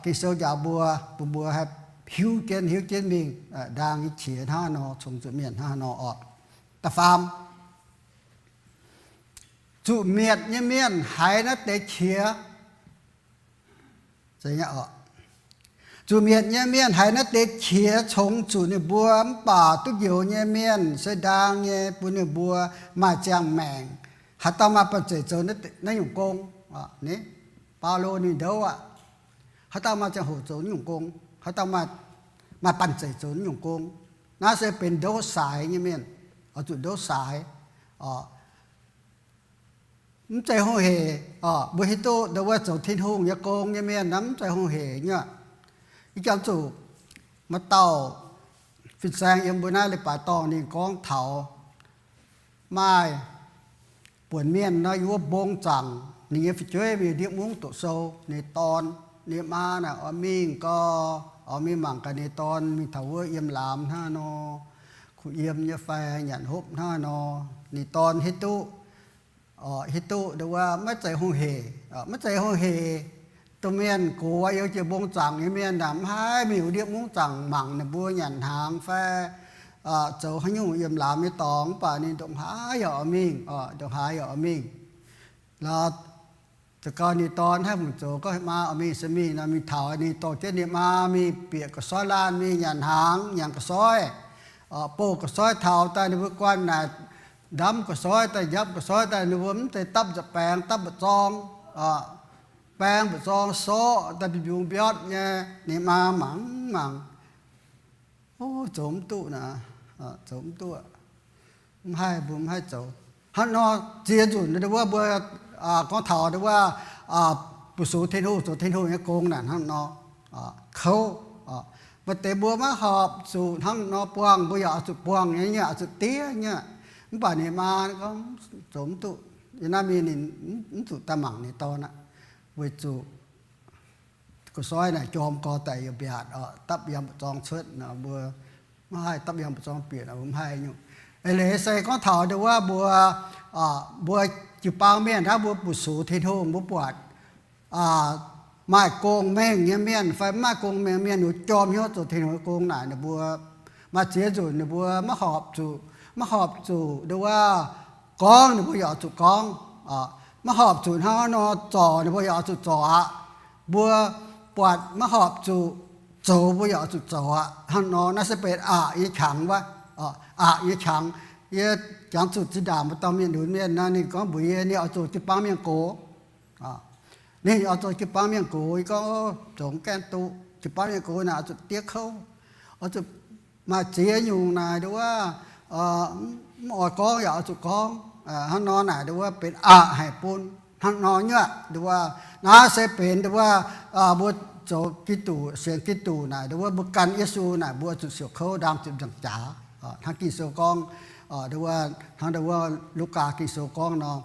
Ging-Sou njaaux mbuo, bun mbuo haih hiuv jienv, hiuv jienv mingh ndaang nyei qiex hnangv nor, congx zuqc mienh hnangv nor oc. Da'faam, zuqc mietc nyei mienh haiz naaiv deix qiex. Zuqc mietc nyei mienh haiz naaiv deix qiex congx zuqc ninh mbuo, mv baac duqv njoux nyei mienh se ndaang nyei bun ninh mbuo maaih ziangh maengc. Haaix dauh maaih banh zeic zoux naaiv nyungc gong? Baulo ninh ndouv aqv. Haaix dauh maaih ziangh hoc zoux naaiv nyungc gong? Haaix dauh maaih banh zeic zoux naaiv nyungc gong? Naaiv se benx ndouv saaix nyei mienh, oix zuqc ndouv saaix. Mv zeiz hungh hec. Mbuo hiuv duqv ndau wuov zoux Tin-Hungh nyei gong nyei mienh naaiv mv zeiz hungh hec nyei. Ih jangx zuqc maaih dauh fin-saeng yiem mbuo naaiv leiz-baaix dorngh ninh gorngv taux maaih buonc mienh nor yiem wuov mbong zaangc, ninh nyei fu'jueiv mingh ndiev mungv doqc sou. Ninh dorn, ninh maa naaic oix mingh gau, oix mingh mangc gaax ninh dorn mingh taux wuov yiem laamz hnangv nor, kuh yiem nyei fai nyanc hopv hnangv nor. Ninh dorn hiuv duqv hiuv duqv nduov wuov maiv zeiz hungh heic, maiv zeiz hungh heic. Domh mienh gox youz jiex mbong zaangc nyei mienh naaic mv haih mingh wuov ndiev mungv zaangc mangc ninh mbuo nyanc hnaangx fai zoux haaix nyungc yiem laamz nyei dorngx, mv baac ninh ndongc haaix yaac oix mingh, ndongc haaix yaac oix mingh. Lorz za'gau ninh dorn haih mingh zoux gorngv, Maa, oix mingh se mingh. Nor mingh taux ninh dorh jienv ninh maa mingh bieqc ga'soiv laanh mingh nyanc hnaangx, nyanc ga'soiv, bouh ga'soiv taux daaih ninh mbuo guanh naaic, ndamv ga'soiv daaih, njapv ga'soiv daaih, ninh mbuo mv zeiz dapv nza'baengx, dapv mba'zorng, baeng mba'zorng sorqv daaih mbiungc mbiotv nyei. Ninh maa mangc mangc, O, zoux mv duqv naaic, zoux mv duqv, mv haih, mbuo mv haih zoux. Hnangv nor ziex nzunc nduov wuov mbuo gorngv taux nduov wuov bu sux Tin-Hungh, zoux Tin-Hungh nyei gong naaic hnangv nor kouv. Maaih deix mbuo maiv horpc zuqc hnangv nor buangh, mbuo yaac oix zuqc buangh nyei, oix zuqc diev nyei. Mv baac ninh maa gorngv, Zoux mv duqv. Yiem naaiv mingh ninh mv zuqc daaih mangc ninh dorn aqv, weic zuqc ga'soiv naaic jorm gorx daaih yaac mbiaatc, dapv yangh mba'zorng cuotv nor, mbuo maiv haih dapv yangh mba'zorng bieqc, mbuo mv haih nyungc. Eix leiz se gorngv taux nduov wuov mbuo, mbuo jiu-baang mienh hnangv, mbuo bu sux Tin-Hungh, mbuo buatc maaih gong-mengh nyei mienh fai mv maaih gong-mengh mienh, ninh jorm hnyouv zoux Tin-Hungh nyei gong naaic, ninh mbuo maaih ziex nzunc ninh mbuo maiv horpc zuqc, maiv horpc zuqc nduov wuov gorngv, ninh mbuo yaac oix zuqc gorngv. Maiv horpc zuqc hnangv nor zorc, ninh mbuo yaac oix zuqc zorc aqv. Mbuo buatc maiv horpc zuqc zoux, mbuo yaac oix zuqc zoux aqv. Hnangv nor naaiv se benx aqc nyei qangx wuov, aqc nyei qangx. Yie jangx zuqc zinh ndaangc maaih dauh mienh lunx mienh nor, ninh gorngv mbuox yie ninh oix zoux jiu-baang mienh gox. Ninh oix zoux jiu-baang mienh gox. Yie gorngv, Zoux mv gaengh duqv. Jiu-baang mienh gox naaic oix zuqc diev kouv, oix zuqc maaih ziex nyungc naaic nduov wuov, mv oix gorngv yaac oix zuqc gorngv. Hnangv nor naaic nduov wuov benx aqc haic bun. Hnangv nor nyuoqc nduov wuov, naaiv se benx nduov wuov mbuo zoux Giduc, sienx Giduc naaic nduov wuov mbuo gan Yesu naaic mbuo zuqc siouc kouv, ndaam ziepc nzaangc jaax. Hnangv Ging-Sou gorngv, nduov wuov hnangv nduov wuov Lugaa Ging-Sou gorngv nor,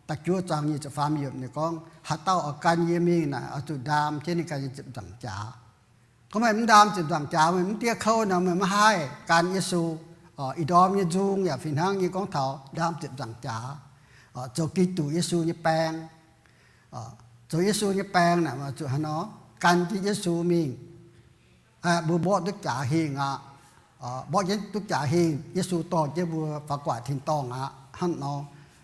da'juov zaang nyic ziepc faam yiemc ninh gorngv, Haaix dauh oix gan yie mingh naaic oix zuqc ndaam jienv ninh ganh nyei ziepc nzaangc jaax. Gorngv meih mv ndaam ziepc nzaangc jaax, meih mv diev kouv nor, meih maiv haih gan Yesu. Ih ndorm nyei nzung yaac fih hnangv nyei gorngv taux ndaam ziepc nzaangc jaax, zoux Giduc Yesu nyei baeng. Zoux Yesu nyei baeng naaic zuqc haaix nor, gan jienv Yesu mingh. Mbuo mborqv duqv jaax hingh aqv. Mborqv jienv duqv jaax hingh, Yesu dorh jienv mbuo faaux gu'nguaaic tin-dorngh aqv. Hnangv nor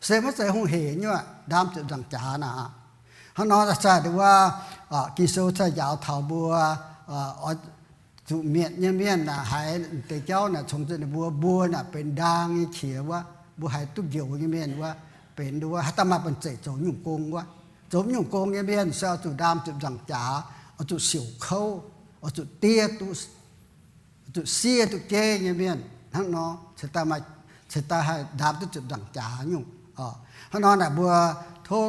se maiv zeiz hungh heic nyuoqc, ndaam ziepc nzaangc jaax naaic. Hnangv nor zaih nduov wuov Ging-Sou zaih njaaux taux mbuo oix zuqc mietc nyei mienh naaic, haiz deix jauv naaic congx zuqc ninh mbuo, mbuo naaic benx ndaang nyei qiex wuov, mbuo haiz duqv njoux nyei mienh wuov, benx nduov wuov haaix dauh maaih banh zeic zoux nyungc gong wuov. Zoux nyungc gong nyei mienh se oix zuqc ndaam ziepc nzaangc jaax, oix zuqc siouc kouv, oix zuqc diev duqv, zuqc siev duqv jeiv nyei mienh. Hnangv nor cingx daaih haih ndaam duqv ziepc nzaangc jaax nyungc. Hnangv nor naaic mbuo tov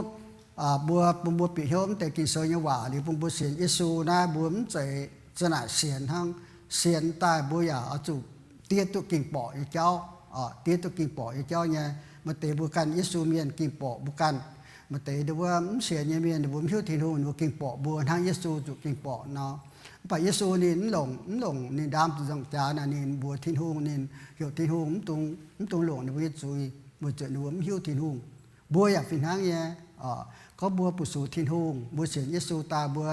mbuo, bun mbuo bieqc hnyouv mv deix Ging-Sou nyei waac liuz bun mbuo sienx Yesu naaiv, mbuo mv zeiz za'naaic sienx hnangv. Sienx daaih mbuo yaac oix zuqc diev duqv ging-borqc nyei jauv, diev duqv ging-borqc nyei jauv nyei. Maaih deix mbuo ganh Yesu mienh ging-borqc mbuo ganh. Maaih deix nduov wuov mv sienx nyei mienh, ninh mbuo mv hiuv Tin-Hungh, ninh mbuo ging-borqc mbuo hnangv Yesu zuqc ging-borqc nor. Mv baac Yesu ninh mv longc, mv longc ninh ndaam ziepc nzaangc jaax naaic, ninh mbuox Tin-Hungh, ninh heuc Tin-Hungh mv dungx, mv dungx longc ninh mbuo nyei zuiz, weic zuqc ninh mbuo mv hiuv Tin-Hungh. Mbuo yaac fih hnangv nyei. Gorngv mbuo bu sux Tin-Hungh, mbuo sienx Yesu daaih, mbuo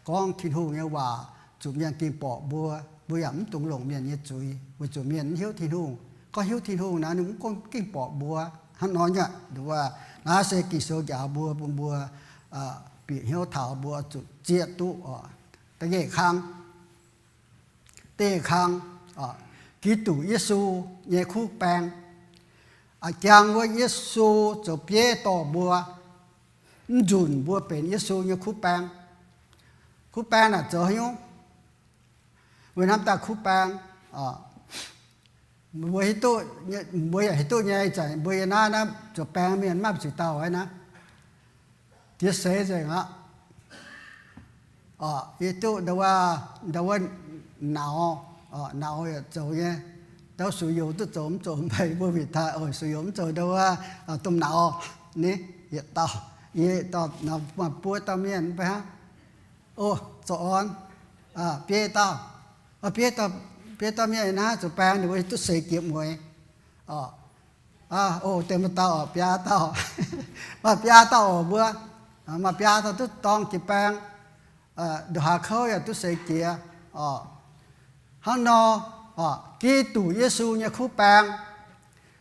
gorngv Tin-Hungh nyei waac zuqc mienh ging-borqc mbuo, mbuo yaac mv dungx longc mienh nyei zuiz, weic zuqc mienh mv hiuv Tin-Hungh. Gorngv hiuv Tin-Hungh naaic, ninh mv gorngv ging-borqc mbuo. Hnangv nor nyuoqc, nduov wuov naaiv se Ging-Sou njaaux mbuo, bun mbuo bieqc hnyouv taux mbuo zuqc zieqv duqv oc. Da'nyeic kang, da'nyeic kang, Giduc Yesu nyei kuv baeng. A'jang wuov Yesu zoux bieiv dorh mbuo, mv nzunc mbuo benx Yesu nyei kuv baeng. Kuv baeng naaic zoux haaix nyungc? Weic hnamv daaih kuv baeng, mbuo hiuv duqv, mbuo yaac hiuv duqv nyei, ih zanc mbuo yiem naaiv, naaiv zoux baeng mienh maiv maaih ziqc dauh aqv naaiv. Diex seix nzengc aqv. Yie duqv ndau wuov, ndau wuov nauz, nauz yaac zoux nyei. Ndau sux youz duqv zoux mv zoux mv baac mbuo bieqc taaih oix sux youz mv zoux ndau wuov domh nauz ni, yietc dauh, yie yietc dauh, nauz maaih buo dauh mienh mv baac hnangv. O, zoux orn, bieiv dauh, bieiv dauh, bieiv dauh mienh naaiv zoux baeng ninh mbuo duqv seix jiex mueiz. Aa, o, deix maaih dauh oc, biaa dauh. Maaih biaa dauh oc mbuo. Maaih biaa dauh duqv dorng jiex baeng. Nduqc haaix kouv yaac duqv seix jiex. Hnangv nor, Giduc Yesu nyei kuv baeng.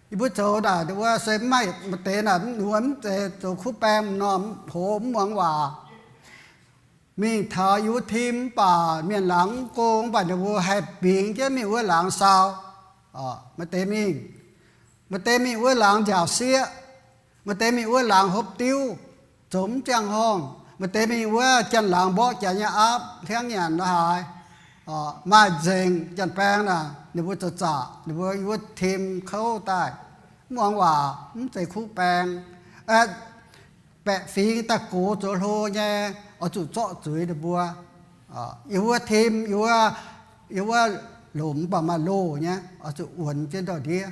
Yie mbuo zoux naaic wuov se mv maaih, maaih deix naaic mv nduov mv zeiz zoux kuv baeng nor, hoz mv muangx waac. Mingh taux yie wuov tim mv baac mienh laangz mv go, mv baac ninh mbuo haih bingx jienv mingh wuov laangz saau. Maaih deix mingh, maaih deix mingh wuov laangz nziaauc sieqv, maaih deix mingh wuov laangz hopv diuv, zoux mv ziangh horngh. Maaih deix mingh wuov janx-laangz mborqv jaax nyei aapv hliangv nyanc la'haaix. Maaih nzengc janx-baeng naaic ninh mbuo zaqc zaqc, ninh mbuo yie wuov tim kouv daaih, mv muangx waac, mv zeiz kuv baeng. Baeqc fingx daaih gox zoux hlo nyei, oix zuqc zorqv zuiz ninh mbuo. Yie wuov tim, yie wuov lomc mv baac maaih loh nyei, oix zuqc wuonx jienv ndau-ndiev.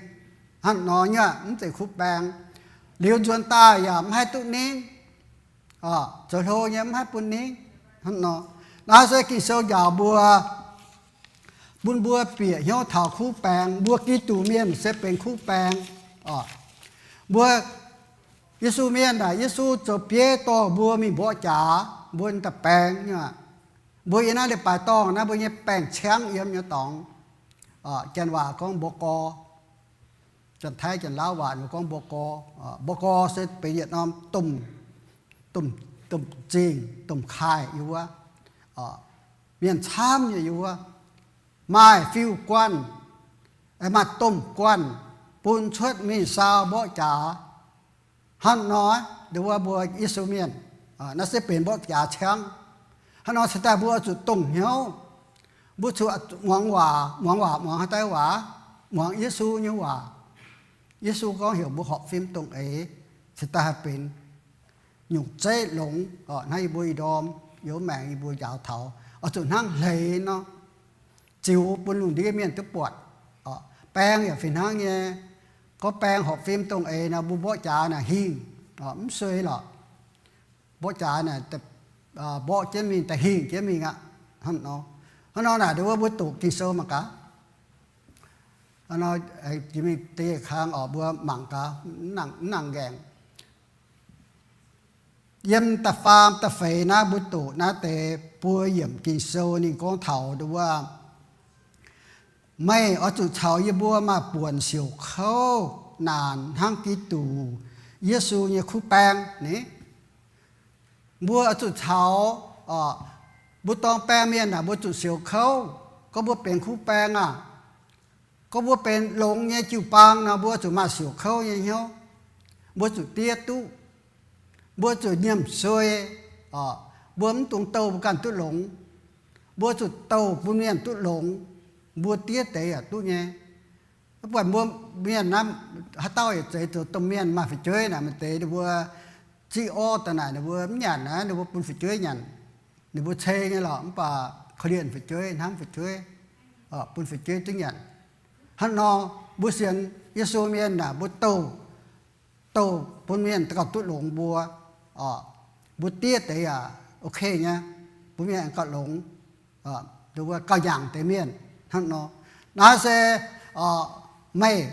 Hnangv nor nyei mv zeiz kuv baeng. Liuz nzuonx daaih yaac mv haih duqv ningv. Zoux hlo nyei mv haih bun ningv. Hnangv nor, naaiv se Ging-Sou njaaux mbuo, bun mbuo bieqc hnyouv taux kuv baeng. Mbuo Giduc mienh se benx kuv baeng. Mbuo Yesu mienh naaic, Yesu zoux bieiv dorh mbuo mingh mborqv jaax, mbuo daaih baeng nyei. Mbuo yiem naaiv leiz-baaix dorngh naaiv, mbuo nyei baeng-ciangv yiem nyei dorngx. Janx waac gorngv mbuo gor, Janx-Taiv Janx-Lauv waac ninh gorngv mbuo gor. Mbuo gor se benx yietc norm domh, domh zingh, domh kaaih yiem wuov. Mienh camv nyei yiem wuov, maaih fiuv-guanh, maaih domh guanh bun cuotv mingh saau mborqv jaax. Hnangv nor, ndongc wuov mbuo Yesu mienh, naaiv se benx mborqv jaax ciangv. Hnangv nor cingx daaih mbuo oix zuqc dongh hnyouv. Mbuo zuqc muangx waac, muangx waac, muangx haaix dauh waac? Muangx Yesu nyei waac. Yesu gorngv heuc mbuo horpc fim dongh eix, cingx daaih haih benx nyungc zeiv longx. Hnangv yie mbuo ih ndorm, yie mbuo maengc yie mbuo njaaux taux, oix zuqc hnangv hleix nor, ziux bun lungh ndiev mienh duqv buatc. Baeng yaac fih hnangv nyei. Gorngv baeng horpc fim dongh eix nor, mbuo mborqv jaax naaic hingh, mv suei lorqc. Mborqv jaax naaic mborqv jienv mingh, da'hingh jienv mingh aqv. Hnangv nor, hnangv nor naaic ndongc wuov mbuo doqc Ging-Sou mangc gaax. Jiex mingh da'yietv kang oc, mbuo mangc gaax, mv nangc nqaengc. Yiem da'faam da'feix naaiv mbuo doqc naaiv deix buo yiemc Ging-Sou ninh gorngv taux ndongc wuov, meih oix zuqc caux yie mbuo maaih buonc siouc kouv naanc hnangv Giduc Yesu nyei kuv baeng ni. Mbuo oix zuqc caux, mbuo dorng baeng mienh naaic mbuo zuqc siouc kouv. Gorngv mbuo benx kuv baeng aah, gorngv mbuo benx longx nyei jiu-baang nor, mbuo zuqc maaih siouc kouv nyei hnyouv. Mbuo zuqc diev duqv. Mbuo zuqc nyiemc suei. Mbuo mv dungx douh mbuo ganh duqv longx. Mbuo zuqc douh bun mienh duqv longx. Mbuo diev deix yaac duqv nyei. Mv buatc mbuo mienh naaiv, haaix dauh yaac zeiz zoux domh mienh maaih fu'jueiv naaic, maaih deix ninh mbuo ziqv orv daaih naaic ninh mbuo mv nyanc naaiv, ninh mbuo bun fu'jueiv nyanc. Ninh mbuo cei nyei lorqc, mv baac korv-lienh fu'jueiv, hnamv fu'jueiv, bun fu'jueiv duqv nyanc. Hnangv nor, mbuo sienx Yesu mienh naaic mbuo douh, douh bun mienh gauh duqv longx mbuo. Mbuo diev deix yaac ok nyei, bun mienh gauh longx, gauh nyaangc deix mienh. Hnangv nor, naaiv se meih,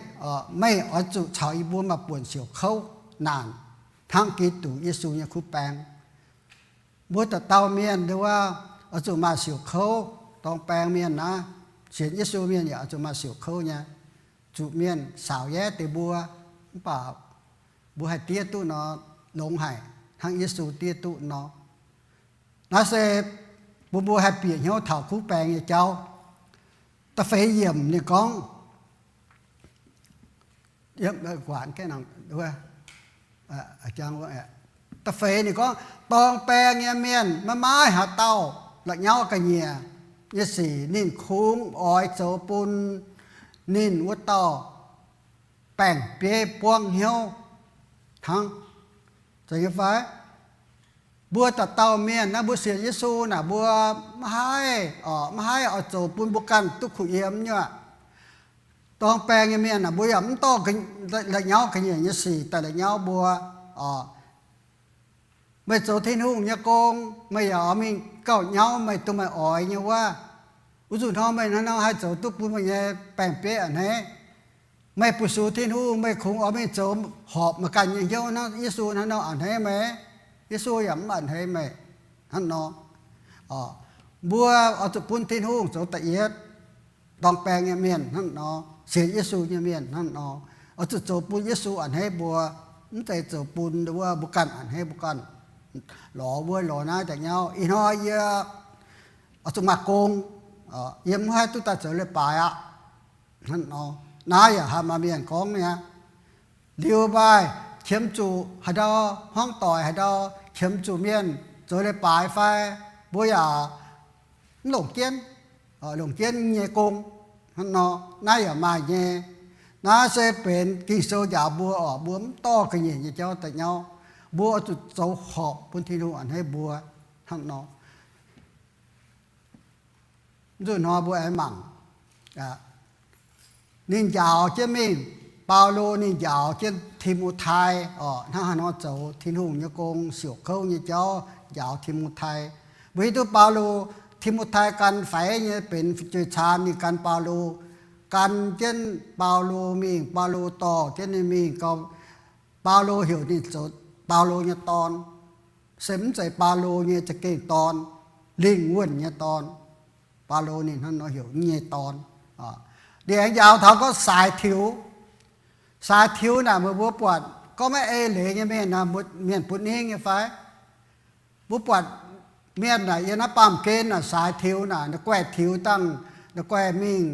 meih oix zuqc caux yie mbuo maaih buonc siouc kouv naanc hnangv Giduc Yesu nyei kuv baeng. Mbuo dauh dauh mienh ndongc wuov oix zuqc maaih siouc kouv. Dorng baeng mienh naaiv, sienx Yesu mienh yaac oix zuqc maaih siouc kouv nyei. Zuqc mienh saaux yaav deix mbuo, mv baac mbuo haih diev duqv nor, longx haic hnangv Yesu diev duqv nor. Naaiv se bun mbuo haih bieqc hnyouv taux kuv baeng nyei jauv. Da'feix yiemc ninh gorngv, da'feix ninh gorngv, dorng baeng nyei mienh maiv maaih haaix dauh la'nyauv ga'nyiec nyei sic ninh kungx oix zoux bun ninh wuov dauh baeng-bieiv buangv hnyouv hnangv. Zeiz nyei fai? Mbuo dauh dauh mienh naaiv, mbuo sienx Yesu naaic, mbuo maiv haih, maiv haih oix zoux bun mbuo ganh duqv kuh yiem nyei aqv. Dorng baeng nyei mienh naaic, mbuo yaac mv dorh la'nyauv ga'nyiec nyei sic daaih la'nyauv mbuo. Meih zoux Tin-Hungh nyei gong, meih yaac oix mingh gauh nyauv meih duqv meih oix nyei wuov. Wuov zuqc hnoi meih hnangv nor haih zoux duqv bun meih nyei baeng-bieiv a'hneiv. Meih bu sux Tin-Hungh, meih kungx oix mingh zoux horpc meih ganh nyei hnyouv hnangv Yesu hnangv nor a'hneiv meih. Yesu yaac mv a'hneiv meih hnangv nor. Mbuo oix zuqc bun Tin-Hungh zoux da'yietv dorng baeng nyei mienh hnangv nor, sienx Yesu nyei mienh hnangv nor. Oix zuqc zoux bun Yesu a'hneiv mbuo, mv zeiz zoux bun wuov mbuo ganh a'hneiv mbuo ganh. Lorz wuov lorz naaiv daaih nyauv. Ih hnoi yie oix zuqc maaih gong, yie mv haih duqv daaih zoux leiz-baaix aqv. Hnangv nor, naaiv yaac haih maaih mienh gorngv mi'aqv. Liuz maaih qiemx zuqc haaix ndau, hmuangv doic haaix ndau qiemx zuqc mienh zoux leiz-baaix fai, mbuo yaac mv longc jienv, longc jienv nyei gong. Hnangv nor, naaiv yaac maaih nyei. Naaiv se benx Ging-Sou njaaux mbuo oc, mbuo mv dorh ga'nyiec nyei jauv daaih nyauv. Mbuo oix zuqc zoux horpc bun Tin-Hungh a'hneiv mbuo hnangv nor. Zuqc hnoi mbuo aengx mangc, ninh njaaux jienv mingh, Baulo ninh njaaux jienv Ti^mo^tai oc, hnangv haaix nor zoux Tin-Hungh nyei gong, siouc kouv nyei jauv, njaaux Ti^mo^tai. Mbuo hiuv duqv Baulo, Ti^mo^tai gan faix nyei benx fu'jueiv caan, ninh gan Baulo, gan jienv Baulo mingh, Baulo dorh jienv ninh mingh gau, Baulo heuc ninh zoux Baulo nyei dorn. Se mv zeiz Baulo nyei za'gengh dorn, lingh wuonh nyei dorn. Baulo ninh hnangv nor heuc nyei dorn. Ninh aengx njaaux taux gorngv saaix tiux. Saaix tiux naaic meih mbuo buatc gorngv maiv ei leiz nyei mienh, mienh butv ningv nyei fai? Mbuo buatc mienh naaic yiem naaiv baamh gen naaic saaix tiux naaic, naaiv guaih tiux dangh, naaiv guaih mingh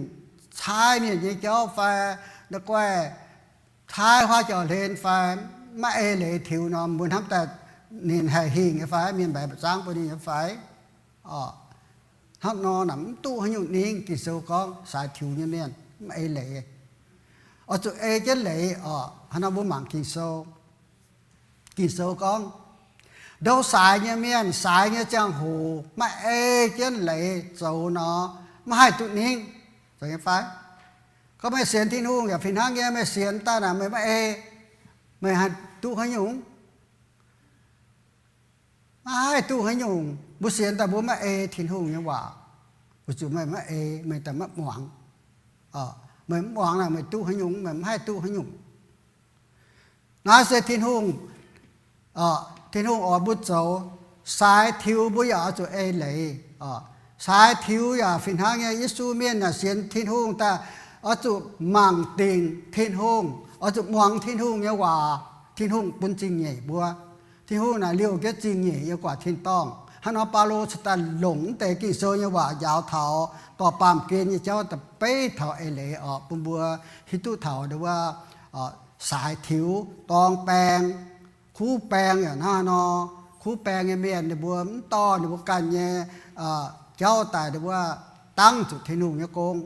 caaiv mienh nyei jauv fai, naaiv guaih caaiv huaav jauv-hlen fai, maiv ei leiz tiux nor, mbuo hnamv daaih ninh haih hingh nyei fai, mienh mbaix zaangv bun ninh nyei fai? Hnangv nor naaic mv duqv haaix nyungc ningv. Ging-Sou gorngv saaix tiux nyei mienh maiv ei leiz. Oix zuqc ei jienv leiz oc. Hnangv nor mbuo mangc Ging-Sou. Ging-Sou gorngv, ndou saaix nyei mienh, saaix nyei ziangh hoc maiv ei jienv leiz zoux nor, maiv haih duqv ningv. Zoux nyei fai? Gorngv meih sienx Tin-Hungh yaac fih hnangv nyei, meih sienx daaih naaic meih maiv ei, meih haih duqv haaix nyungc? Maiv haih duqv haaix nyungc. Mbuo sienx daaih mbuo maiv ei Tin-Hungh nyei waac, weic zuqc meih maiv ei, meih daaih maiv muangx. Meih mv muangx naaic meih duqv haaix nyungc? Meih mv haih duqv haaix nyungc. Naaiv se Tin-Hungh, Tin-Hungh oix mbuo zoux. Saaix tiux mbuo yaac oix zuqc ei leiz. Saaix tiux yaac fih hnangv nyei. Yesu mienh naaic sienx Tin-Hungh daaih oix zuqc mangc dingc Tin-Hungh, oix zuqc muangx Tin-Hungh nyei waac. Tin-Hungh bun zingh nyeic mbuo. Tin-Hungh naaic liouh jienv zingh nyeic yiem guaax tin-dorngh. Hnangv nor Baulo cingx daaih longc mv deix Ging-Sou nyei waac njaaux taux dorh baamh gen nyei jauv daaih beiv taux eix leiz oc, bun mbuo hiuv duqv taux wuov saaix tiux, dorng baeng, kuv baeng yaac hnangv nor. Kuv baeng nyei mienh ninh mbuo mv dorh ninh mbuo ganh nyei jauv daaih ninh mbuo dangv zuqc Tin-Hungh nyei gong.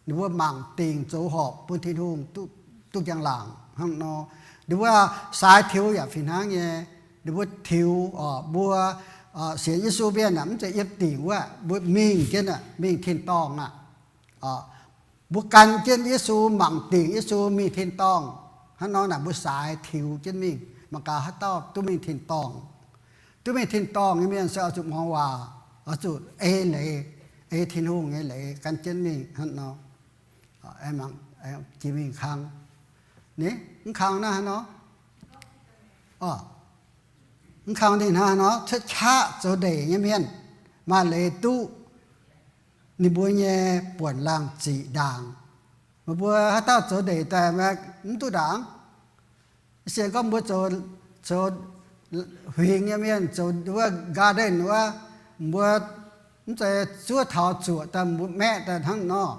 Ninh mbuo mangc dingc zoux horpc bun Tin-Hungh duqv njang-laangc hnangv nor. Ninh mbuo saaix tiux yaac fih hnangv nyei. Ninh mbuo tiux oc, mbuo sienx Yesu mienh aeqv, mv zeiz yiem dingc wuov, mbuo mingh jienv aeqv, mingh tin-dorngh aqv. Mbuo gan jienv Yesu, mangc dingc Yesu mingh tin-dorngh. Hnangv nor naaic mbuo saaix tiux jienv mingh. Mangc gaax haaix dauh duqv mingh tin-dorngh. Duqv mingh tin-dorngh nyei mienh se oix zuqc muangx waac, oix zuqc ei leiz, ei Tin-Hungh nyei leiz gan jienv mingh hnangv nor. Jiex mingh kang, mv kang naaiv hnangv nor. Mv kang ninh hnangv nor cuotv qaqv zoux ndeic nyei mienh, maaih leiz duqv ninh mbuo nyei buonc laangh ziqc ndaangc. Meih mbuo haaix dauh zoux ndeic daaih mv duqv ndaangc? Sienx gorngv mbuo zoux, zoux huingx nyei mienh, zoux wuov garden wuov, mbuo mv zeiz zuov taux zuoqc daaih mbuo maeqv daaih hnangv nor.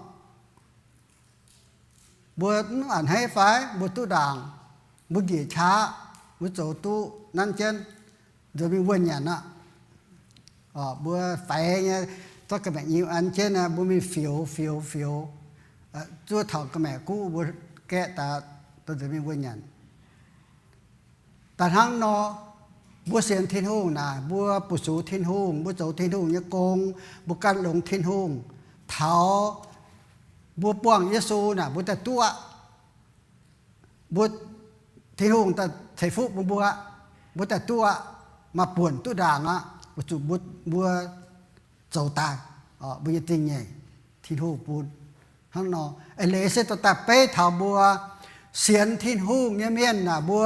Mbuo mv a'hneiv fai? Mbuo duqv ndaangc, mbuo njiec qaqv, mbuo zoux duqv nanv jienv, nzuonx mingh wuonh nyanc aqv. Mbuo faix nyei, zorqv ga'maeqc nyiu an jienv, mbuo mingh fioux fioux fioux, zuov taux ga'maeqc guv mbuo gaeqv daaih, nzuonx mingh wuonh nyanc. Daaih hnangv nor, mbuo sienx Tin-Hungh naaic, mbuo bu sux Tin-Hungh, mbuo zoux Tin-Hungh nyei gong, mbuo gan longx Tin-Hungh, taux mbuo buangh Yesu naaic mbuo daaih duqv aqv. Mbuo, Tin-Hungh daaih ceix fuqv bun mbuo aqv. Mbuo daaih duqv aqv. Maaih buonc duqv ndaangc aqv, weic zuqc mbuo, mbuo zoux daaih mbuo nyei zingh nyeic, Tin-Hungh bun. Hnangv nor, eix leiz se dorh daaih beiv taux mbuo sienx Tin-Hungh nyei mienh naaic, mbuo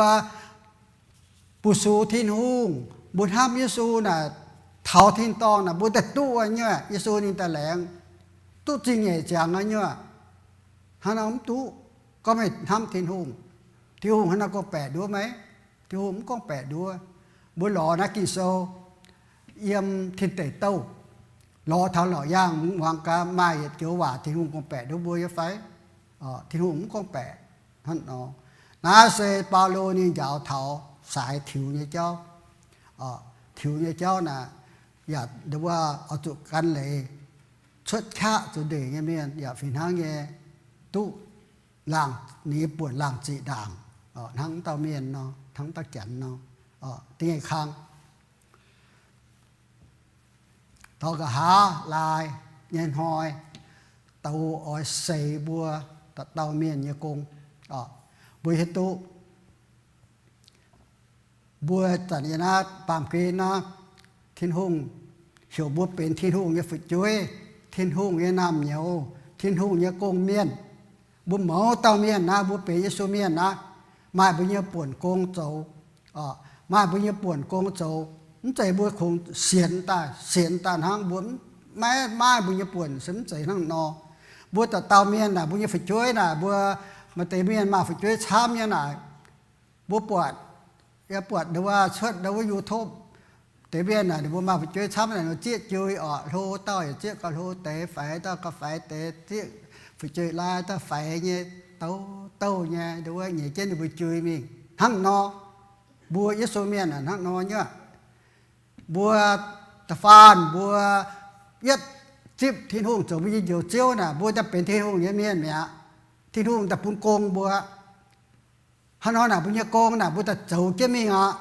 bu sux Tin-Hungh, mbuo hnamv Yesu naaic, taux tin-dorngh naaic, mbuo daaih duqv nyuoqc, Yesu ninh daaih laengz, duqv zingh nyeic ziangx nyuoqc. Hnangv nor mv duqv. Gorngv meih hnamv Tin-Hungh, Tin-Hungh hnangv nor gorngv-baeqc nduov meih? Tin-Hungh mv gorngv-baeqc nduov. Mbuo lorz naaiv Ging-Sou yiem Tin Deic Douh, lorz taux lorqc yaangh muangx gaax, maaih yietc joux waac Tin-Hungh gorngv-baeqc nduov mbuo nyei fai? Tin-Hungh mv gorngv-baeqc hnangv nor. Naaiv se Baulo ninh njaaux taux saaix tiux nyei jauv. Tiux nyei jauv naaic, yaac nduov oix zuqc gan leiz cuotv qaqv zuqc ndeic nyei mienh yaac fih hnangv nyei duqv laangh, ninh nyei buonc laangh ziqc ndaangc, hnangv wuov dauh mienh nor, hnangv wuov dauh janx nor, da'nyeic kang. Taux nqa'haav laai nyei hnoi, douz oix seix mbuo dauh dauh mienh nyei gong. Mbuo hiuv duqv mbuo zanc yiem naaiv baamh gen naaiv, Tin-Hungh heuc mbuo benx Tin-Hungh nyei fu'jueiv, Tin-Hungh nyei naamh nyouz, Tin-Hungh nyei gong-mienh. Mbuo mouz dauh mienh naaiv, mbuo benx Yesu mienh naaiv, maaih mbuo nyei buonc gong zoux. Maaih mbuo nyei buonc gong zoux, mv zeiz mbuo kungx sienx daaih, sienx daaih hnangv mbuo maiv maaih mbuo nyei buonc se mv zeiz hnangv nor. Mbuo dauh dauh mienh naaic, mbuo nyei fu'jueiv naaic, mbuo maaih deix mienh maaih fu'jueiv camv nyei naaic, mbuo buatc, yie buatc ndau wuov cuotv ndau wuov YouTube, deix mienh naaic ninh mbuo maaih fu'jueiv camv naaic, ninh zieqv jui orqc, hlo dauh yaac zieqv gauh hlo deix, faix dauh gauh faix deix, zieqv fu'jueiv lai dauh faix nyei, douh douh nyei, ndau wuov nyeic jienv ninh mbuo jui mingh. Hnangv nor, mbuo Yesu mienh hnangv nor nyuoqc. Mbuo da'faanh mbuo yietv zipv Tin-Hungh zoux mbuo nyei Njoux Ziouv naaic, mbuo daaih benx Tin-Hungh nyei mienh mi'aqv. Tin-Hungh daaih bun gong mbuo. Hnangv nor naaic, mbuo nyei gong naaic mbuo daaih zoux jienv mingh aqv.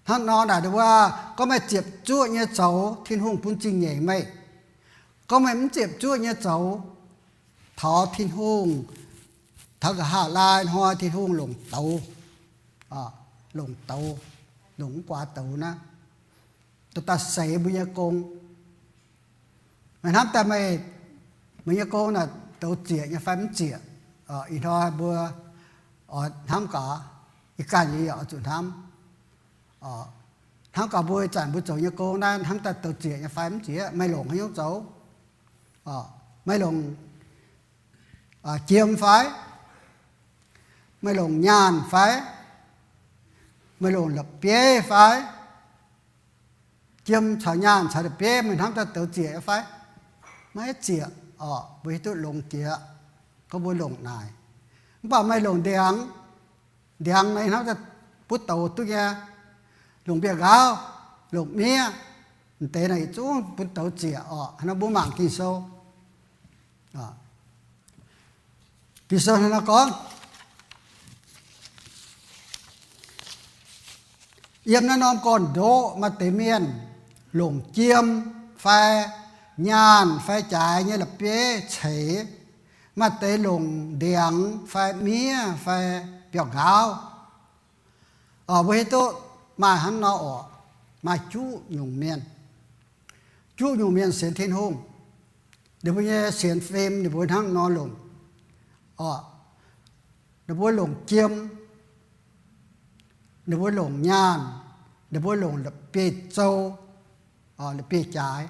Hnangv nor naaic, ndau wuov gorngv meih ziepc zuoqv nyei zoux, Tin-Hungh bun zingh nyeic meih. Gorngv meih mv ziepc zuoqv nyei zoux, taux Tin-Hungh, taux nqa'haav laai hnoi Tin-Hungh longc douz, longc douz, longc mv guaax douz naaiv, daaih seix mbuo nyei gong. Meih hnamv daaih meih, meih nyei gong naaic douz ziec nyei fai mv ziec? Ih hnoi mbuo oix hnamv gaax, ih ganh yie yaac oix zuqc hnamv. Hnamv gaax mbuo ih zanc mbuo zoux nyei gong naaiv hnamv daaih douz ziec nyei fai mv ziec? Meih longc haaix nyungc zoux? Meih longc jiem fai? Meih longc nyaanh fai? Meih longc la'bieiv fai? Jiem caux nyaanh caux la'bieiv meih hnamv daaih douz ziec nyei fai? Maiv ziec orqc. Mbuo hiuv duqv longx jiex gorngv mbuo longc naaic. Mv baac meih longc ndiangx, ndiangx meih hnamv daaih butv douz duqv nyei. Longc mbiauh nqaauv, longc miev, m'deix naaic yietc zungv bun douz ziec orqc. Hnangv nor mbuo mangc Ging-Sou. Ging-Sou hnangv nor gorngv, yiem naaiv norm gorn-ndoqv maaih deix mienh longc jiem fai nyaanh fai jaaix nyei la'bieiv ceix, maaih deix longc ndiangx fai miev fai mbiauh nqaauv. Mbuo hiuv duqv maaih hnangv nor orqc. Maaih juqv nyungc mienh, juqv nyungc mienh sienx Tin-Hungh, ninh mbuo nyei sienx fim ninh mbuo hnangv nor longc. Ninh mbuo longc jiem, ninh mbuo longc nyaanh, ninh mbuo longc la'bieiv-zou, la'bieiv-jaaix.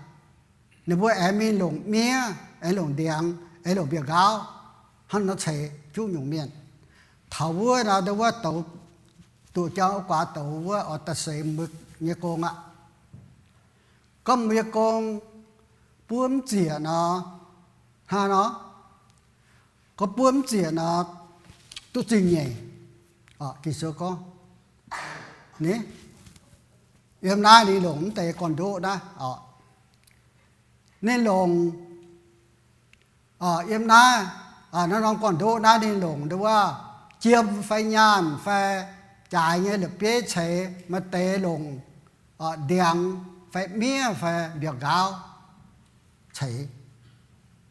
Ninh mbuo aengx mingh longc miev, aengx longc ndiangx, aengx longc mbiauh nqaauv, hnangv nor ceix juqv nyungc mienh. Taux wuov nor, ndau wuov douz, douz jangx wuov guaax douz wuov oix daaih seix mbuo nyei gong aqv. Gorngv mbuo nyei gong buov mv ziec nor, hnangv nor, gorngv buov mv ziec nor, duqv zingh nyeic. Ging-Sou gorngv, ni, yiem naaiv ninh longc mv deix gorn-ndoqv naaiv, ninh longc, yiem naaiv, naaiv norm gorn-ndoqv naaiv ninh longc ndau wuov jiem fai nyaanh fai jaaix nyei la'bieiv ceix, maaih deix longc ndiangx fai miev fai mbiauh nqaauv ceix.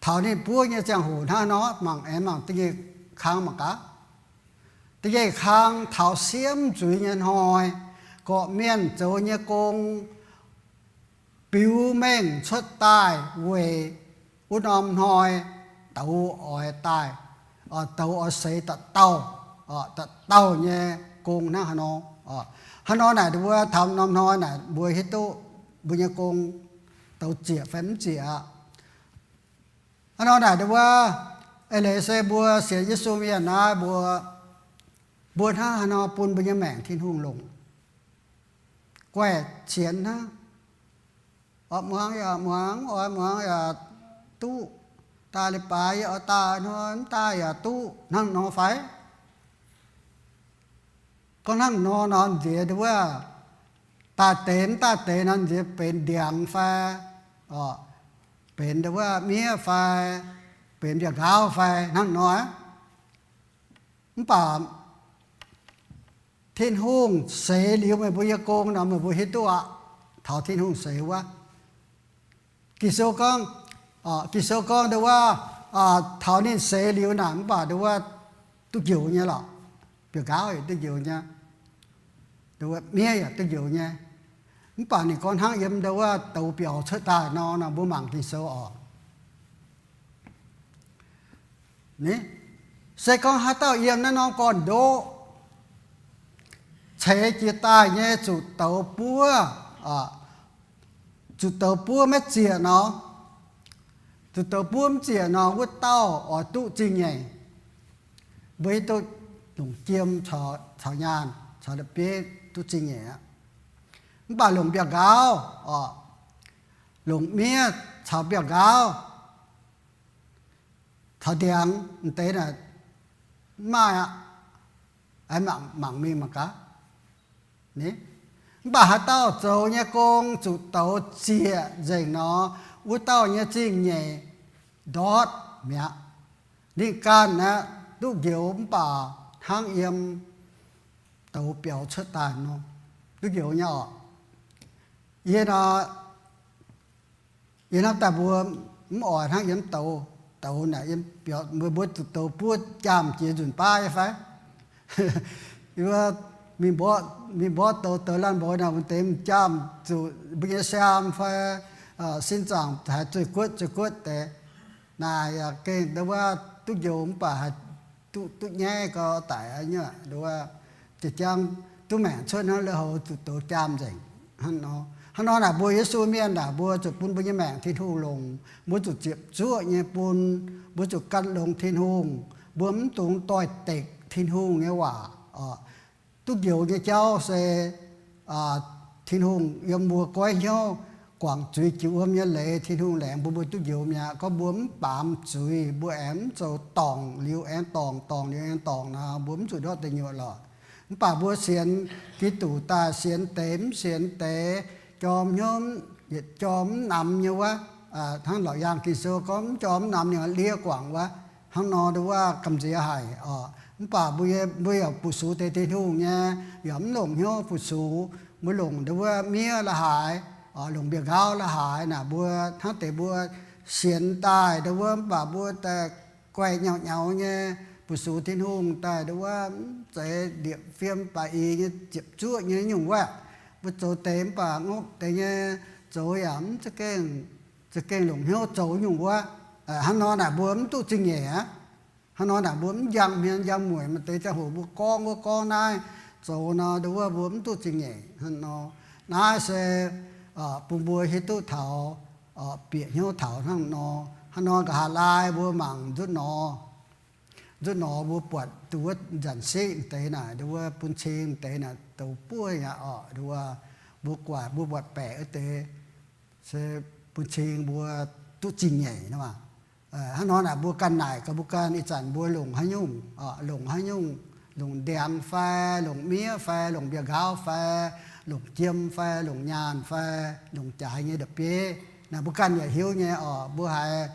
Taux ninh buov nyei ziangh hoc hnangv nor, mangc aengx mangc da'nyeic kang mangc gaax. Da'nyeic kang taux siemv zuiz nyei hnoi, gorqv-mienh zoux nyei gong biux mengh cuotv daaih weic wuov norm hnoi douz oix daaih, douz oix seix dauh dauh, dauh dauh nyei gong hnangv haaix nor. Hnangv nor naaic, mbuo taux norm hnoi naaic, mbuo hiuv duqv mbuo nyei gong douz ziec fai mv ziec aqv. Hnangv nor naaic, wuov eix leiz se mbuo sienx Yesu mienh naaiv, mbuo, mbuo hnangv haaix nor bun mbuo nyei maengc Tin-Hungh longc, guaih qienx hnangv. Oix muangx yaac muangx, oix muangx yaac duqv, daaih leiz-baaix yaac oix daaih hnoi, mv daaih yaac duqv hnangv nor fai? Gorngv hnangv nor nor nziex nduov, daaih deix mv daaih deix nor nziex benx ndiangx fai, benx nduov miev fai, benx mbiauh nqaauv fai hnangv nor. Mv baac Tin-Hungh seix liuz meih mbuo nyei gong nor, meih mbuo hiuv duqv aqv. Taux Tin-Hungh seix wuov, Ging-Sou gorngv, Ging-Sou gorngv nduov, taux ninh seix liuz naaic, mv baac nduov duqv njoux nyei lorqc. Mbiauh nqaauv yaac duqv njoux nyei, miev yaac duqv njoux nyei. Mv baac ninh gorngv hnangv yiem nduov douz biaux cuotv daaih nor, nor mbuo mangc Ging-Sou oc. Se gorngv haaix dauh yiem naaiv norm gorn-ndoqv ceix jiez daaih nyei zuqc douz buov, zuqc douz buov maiv ziec nor, zuqc douz buov mv ziec nor, wuov dauh oix duqv zingh nyeic. Mbuo hiuv duqv longc jiem caux nyaanh caux la'bieiv duqv zingh nyeic aqv. Mv baac longc mbiauh nqaauv, longc miev caux mbiauh nqaauv caux ndiangx m'deix naaic, mv maaih aqv. Mangc mingh mangc gaax. Mv baac haaix dauh zoux nyei gong zuqc douz ziec nzengc nor, wuov dauh nyei zingh nyeic ndortv mi'aqv. Ninh ganh aeqv, duqv njoux mv baac hnangv yiem douz biaux cuotv daaih nor, duqv njoux nyei oc. Yie nor, yie hnamv daaih mbuo mv oix hnangv yiem douz, douz naaic yiem biaux, mbuo, mbuo zuqc douz buov jaamh jiex nzunc baav nyei fai? Mingh mborqv, mingh mborqv douz, douz laanh mborqv naaic, mv deix m'jangc zuqc mbuo nyei siaam fai sin zaangc haiz zueih guotv zueih guotv deix. Naaic yaac gengh nduov duqv njoux mv baac haiz duqv, duqv nyaiv gau daic nyei, nduov jiex jangv duqv maengc cuotv hnangv lui-houx zuqc douz jaamh nzengc. Hnangv nor, hnangv nor naaic, mbuo Yesu mienh naaic, mbuo zuqc bun mbuo nyei maengc Tin-Hungh longc. Mbuo zuqc ziepc zuoqv nyei bun. Mbuo zuqc gan longx Tin-Hungh. Mbuo mv dungx doix-dekc Tin-Hungh nyei waac oc. Duqv njoux nyei jauv se Tin-Hungh yiem mbuo goiv hnyouv guangc zuiz jiex wuom nyei leiz, Tin-Hungh laengz bun mbuo duqv njoux mi'aqv. Gorngv mbuo mv baamz zuiz, mbuo aengx mv zoux dorngc liuz aengx dorngc, dorngc liuz aengx dorngc nor, mbuo mv zuqc ndortv deic nyuoqc lorqc. Mv baac mbuo sienx Giduc daaih, sienx deix mv sienx deix, jorm hnyouv yietc jorm mv namx nyei wuov, hnangv Laauc Yaangh Ging-Sou gorngv, mv jorm mv namx ninh liev guangc wuov. Hnangv nor nduov gamh nziex haic oc. Mv baac mbuo, mbuo yaac butv sux deix Tin-Hungh nyei, yaac mv longc hnyouv butv sux. Mbuo longc nduov miev la'haaix, longc mbiauh nqaauv la'haaix naaic, mbuo hnangv deix mbuo sienx daaih nduov, mv baac mbuo daaih guaih nyauv-nyauv nyei butv sux Tin-Hungh daaih nduov, mv zeiz ndieqc fiem baaix eix nyei ziepc zuoqv nyei nyungc wuov. Mbuo zoux deix mv baac ngopv deix nyei, zoux yaac mv za'gengh, za'gengh longc hnyouv zoux nyungc wuov. Hnangv nor naaic mbuo mv duqv zingh nyeic aqv. Hnangv nor naaic mbuo mv njang hmien njang mueic. Maaih deix ziangh hoc mbuo gorngv wuov gorngv naaiv, zoux nor nduov mbuo mv duqv zingh nyeic. Hnangv nor, naaiv se bun mbuo hiuv duqv taux, bieqc hnyouv taux hnangv nor. Hnangv nor nqa'haav laai mbuo mangc nzutv nor, nzutv nor mbuo buatc nduov wuov nzanc siqv deix naaic, nduov wuov bun cing deix naaic douz buov aqv oc. Nduov wuov mbuo guatc, mbuo buatc baeqc wuov deix se bun cing mbuo duqv zingh nyeic nor. Hnangv nor naaic mbuo ganh naaic gaax mbuo ganh, ih zanc mbuo longc haaix nyungc, longc haaix nyungc, longc ndiangx fai, longc miev fai, longc mbiauh nqaauv fai, longc jiem fai, longc nyaanh fai, longc jaaix nyei ndopv-bieiv. Naaic mbuo ganh yaac hiuv nyei oc. Mbuo haiz,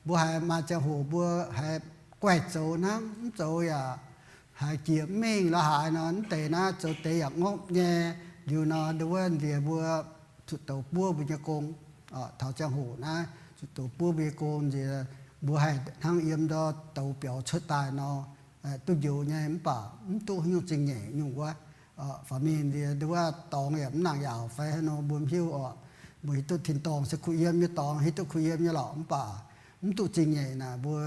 mbuo haiz maaih ziangh hoc mbuo haiz guaih zoux hnangv, mv zoux yaac haiz jiex mv mingh la'haaix nor, mv deix naaiv zoux deix yaac ngopv nyei. Liuz nor nduov wuov nziex mbuo zuqc douz buov mbuo nyei gong. Taux ziangh hoc naaiv zuqc douz buov mbuo nyei gong nziex, mbuo haih hnangv yiem ndor douz biaux cuotv daaih nor, duqv njoux nyei mv baac mv duqv haaix nyungc zingh nyeic nyungc wuov. Faaux mingh nziex nduov wuov dorngx yaac mv nangc yaauc fai haaix nor mbuo mv hiuv oc. Mbuo hiuv duqv tin-dorngh se kuh yiem nyei dorngx, hiuv duqv kuh yiem nyei lorqc, mv baac mv duqv zingh nyeic naaic mbuo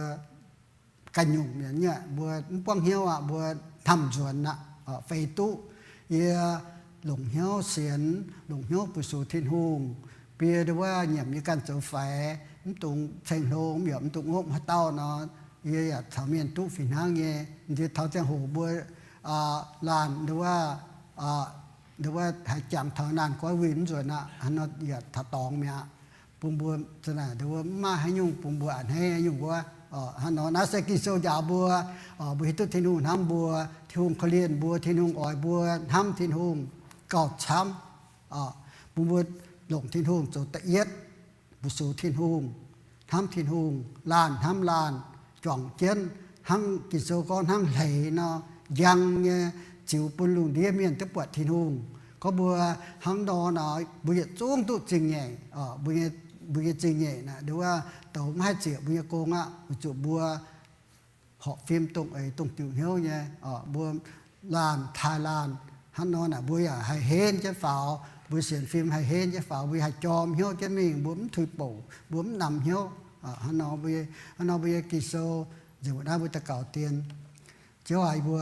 ganh nyungc mienh nyei, mbuo mv buangv hnyouv aqv, mbuo hnamv nzuonx aqv, feix duqv. Yie longc hnyouv sienx, longc hnyouv fu-sux Tin-Hungh. Bie nduov wuov nyiemc yie ganh zoux faix, mv dungx ceng-hlo, mv yaac mv dungx ngopv haaix dauh nor, yie yaac caux mienh duqv fih hnangv nyei. Ndie taux ziangh hoc mbuo laanh nduov wuov, nduov wuov haiz jangx taux naanh goiv wuic mv nzuonx aqv, hnangv nor yaac taux dorngx mi'aqv. Bun mbuo, naaic nduov wuov mv maaih haaix nyungc bun mbuo a'hneiv haaix nyungc wuov. Hnangv nor naaiv se Ging-Sou njaaux mbuo, mbuo hiuv duqv Tin-Hungh hnamv mbuo, Tin-Hungh korv-lienh mbuo, Tin-Hungh oix mbuo hnamv Tin-Hungh gauh camv. Bun mbuo longc Tin-Hungh zoux da'yietv, fu-sux Tin-Hungh, hnamv Tin-Hungh, laanh hnamv laanh, juangc jienv, hnangv Ging-Sou gorngv hnangv hleix nor, njang nyei, ziux bun lungh ndiev mienh duqv buatc Tin-Hungh. Gorngv mbuo hnangv nor nor, mbuo yietc zungv duqv zingh nyeic, mbuo nyei zingh nyeic naaic nduov wuov douz mv haih zieqc mbuo nyei gong aqv, weic zuqc mbuo horpc fim dongh eix dongh diuc hnyouv nyei, mbuo laanh taaih laanh. Hnangv nor naaic mbuo yaac haih henv jienv faaux, mbuo sienx fim haih henv jienv faaux, mbuo haih jorm hnyouv jienv mingh, mbuo mv tuix bouc, mbuo mv namx hnyouv. Hnangv nor mbuo nyei Ging-Sou nzengc mbuo naaiv mbuo daux gaux dien, Ziouv aac, mbuo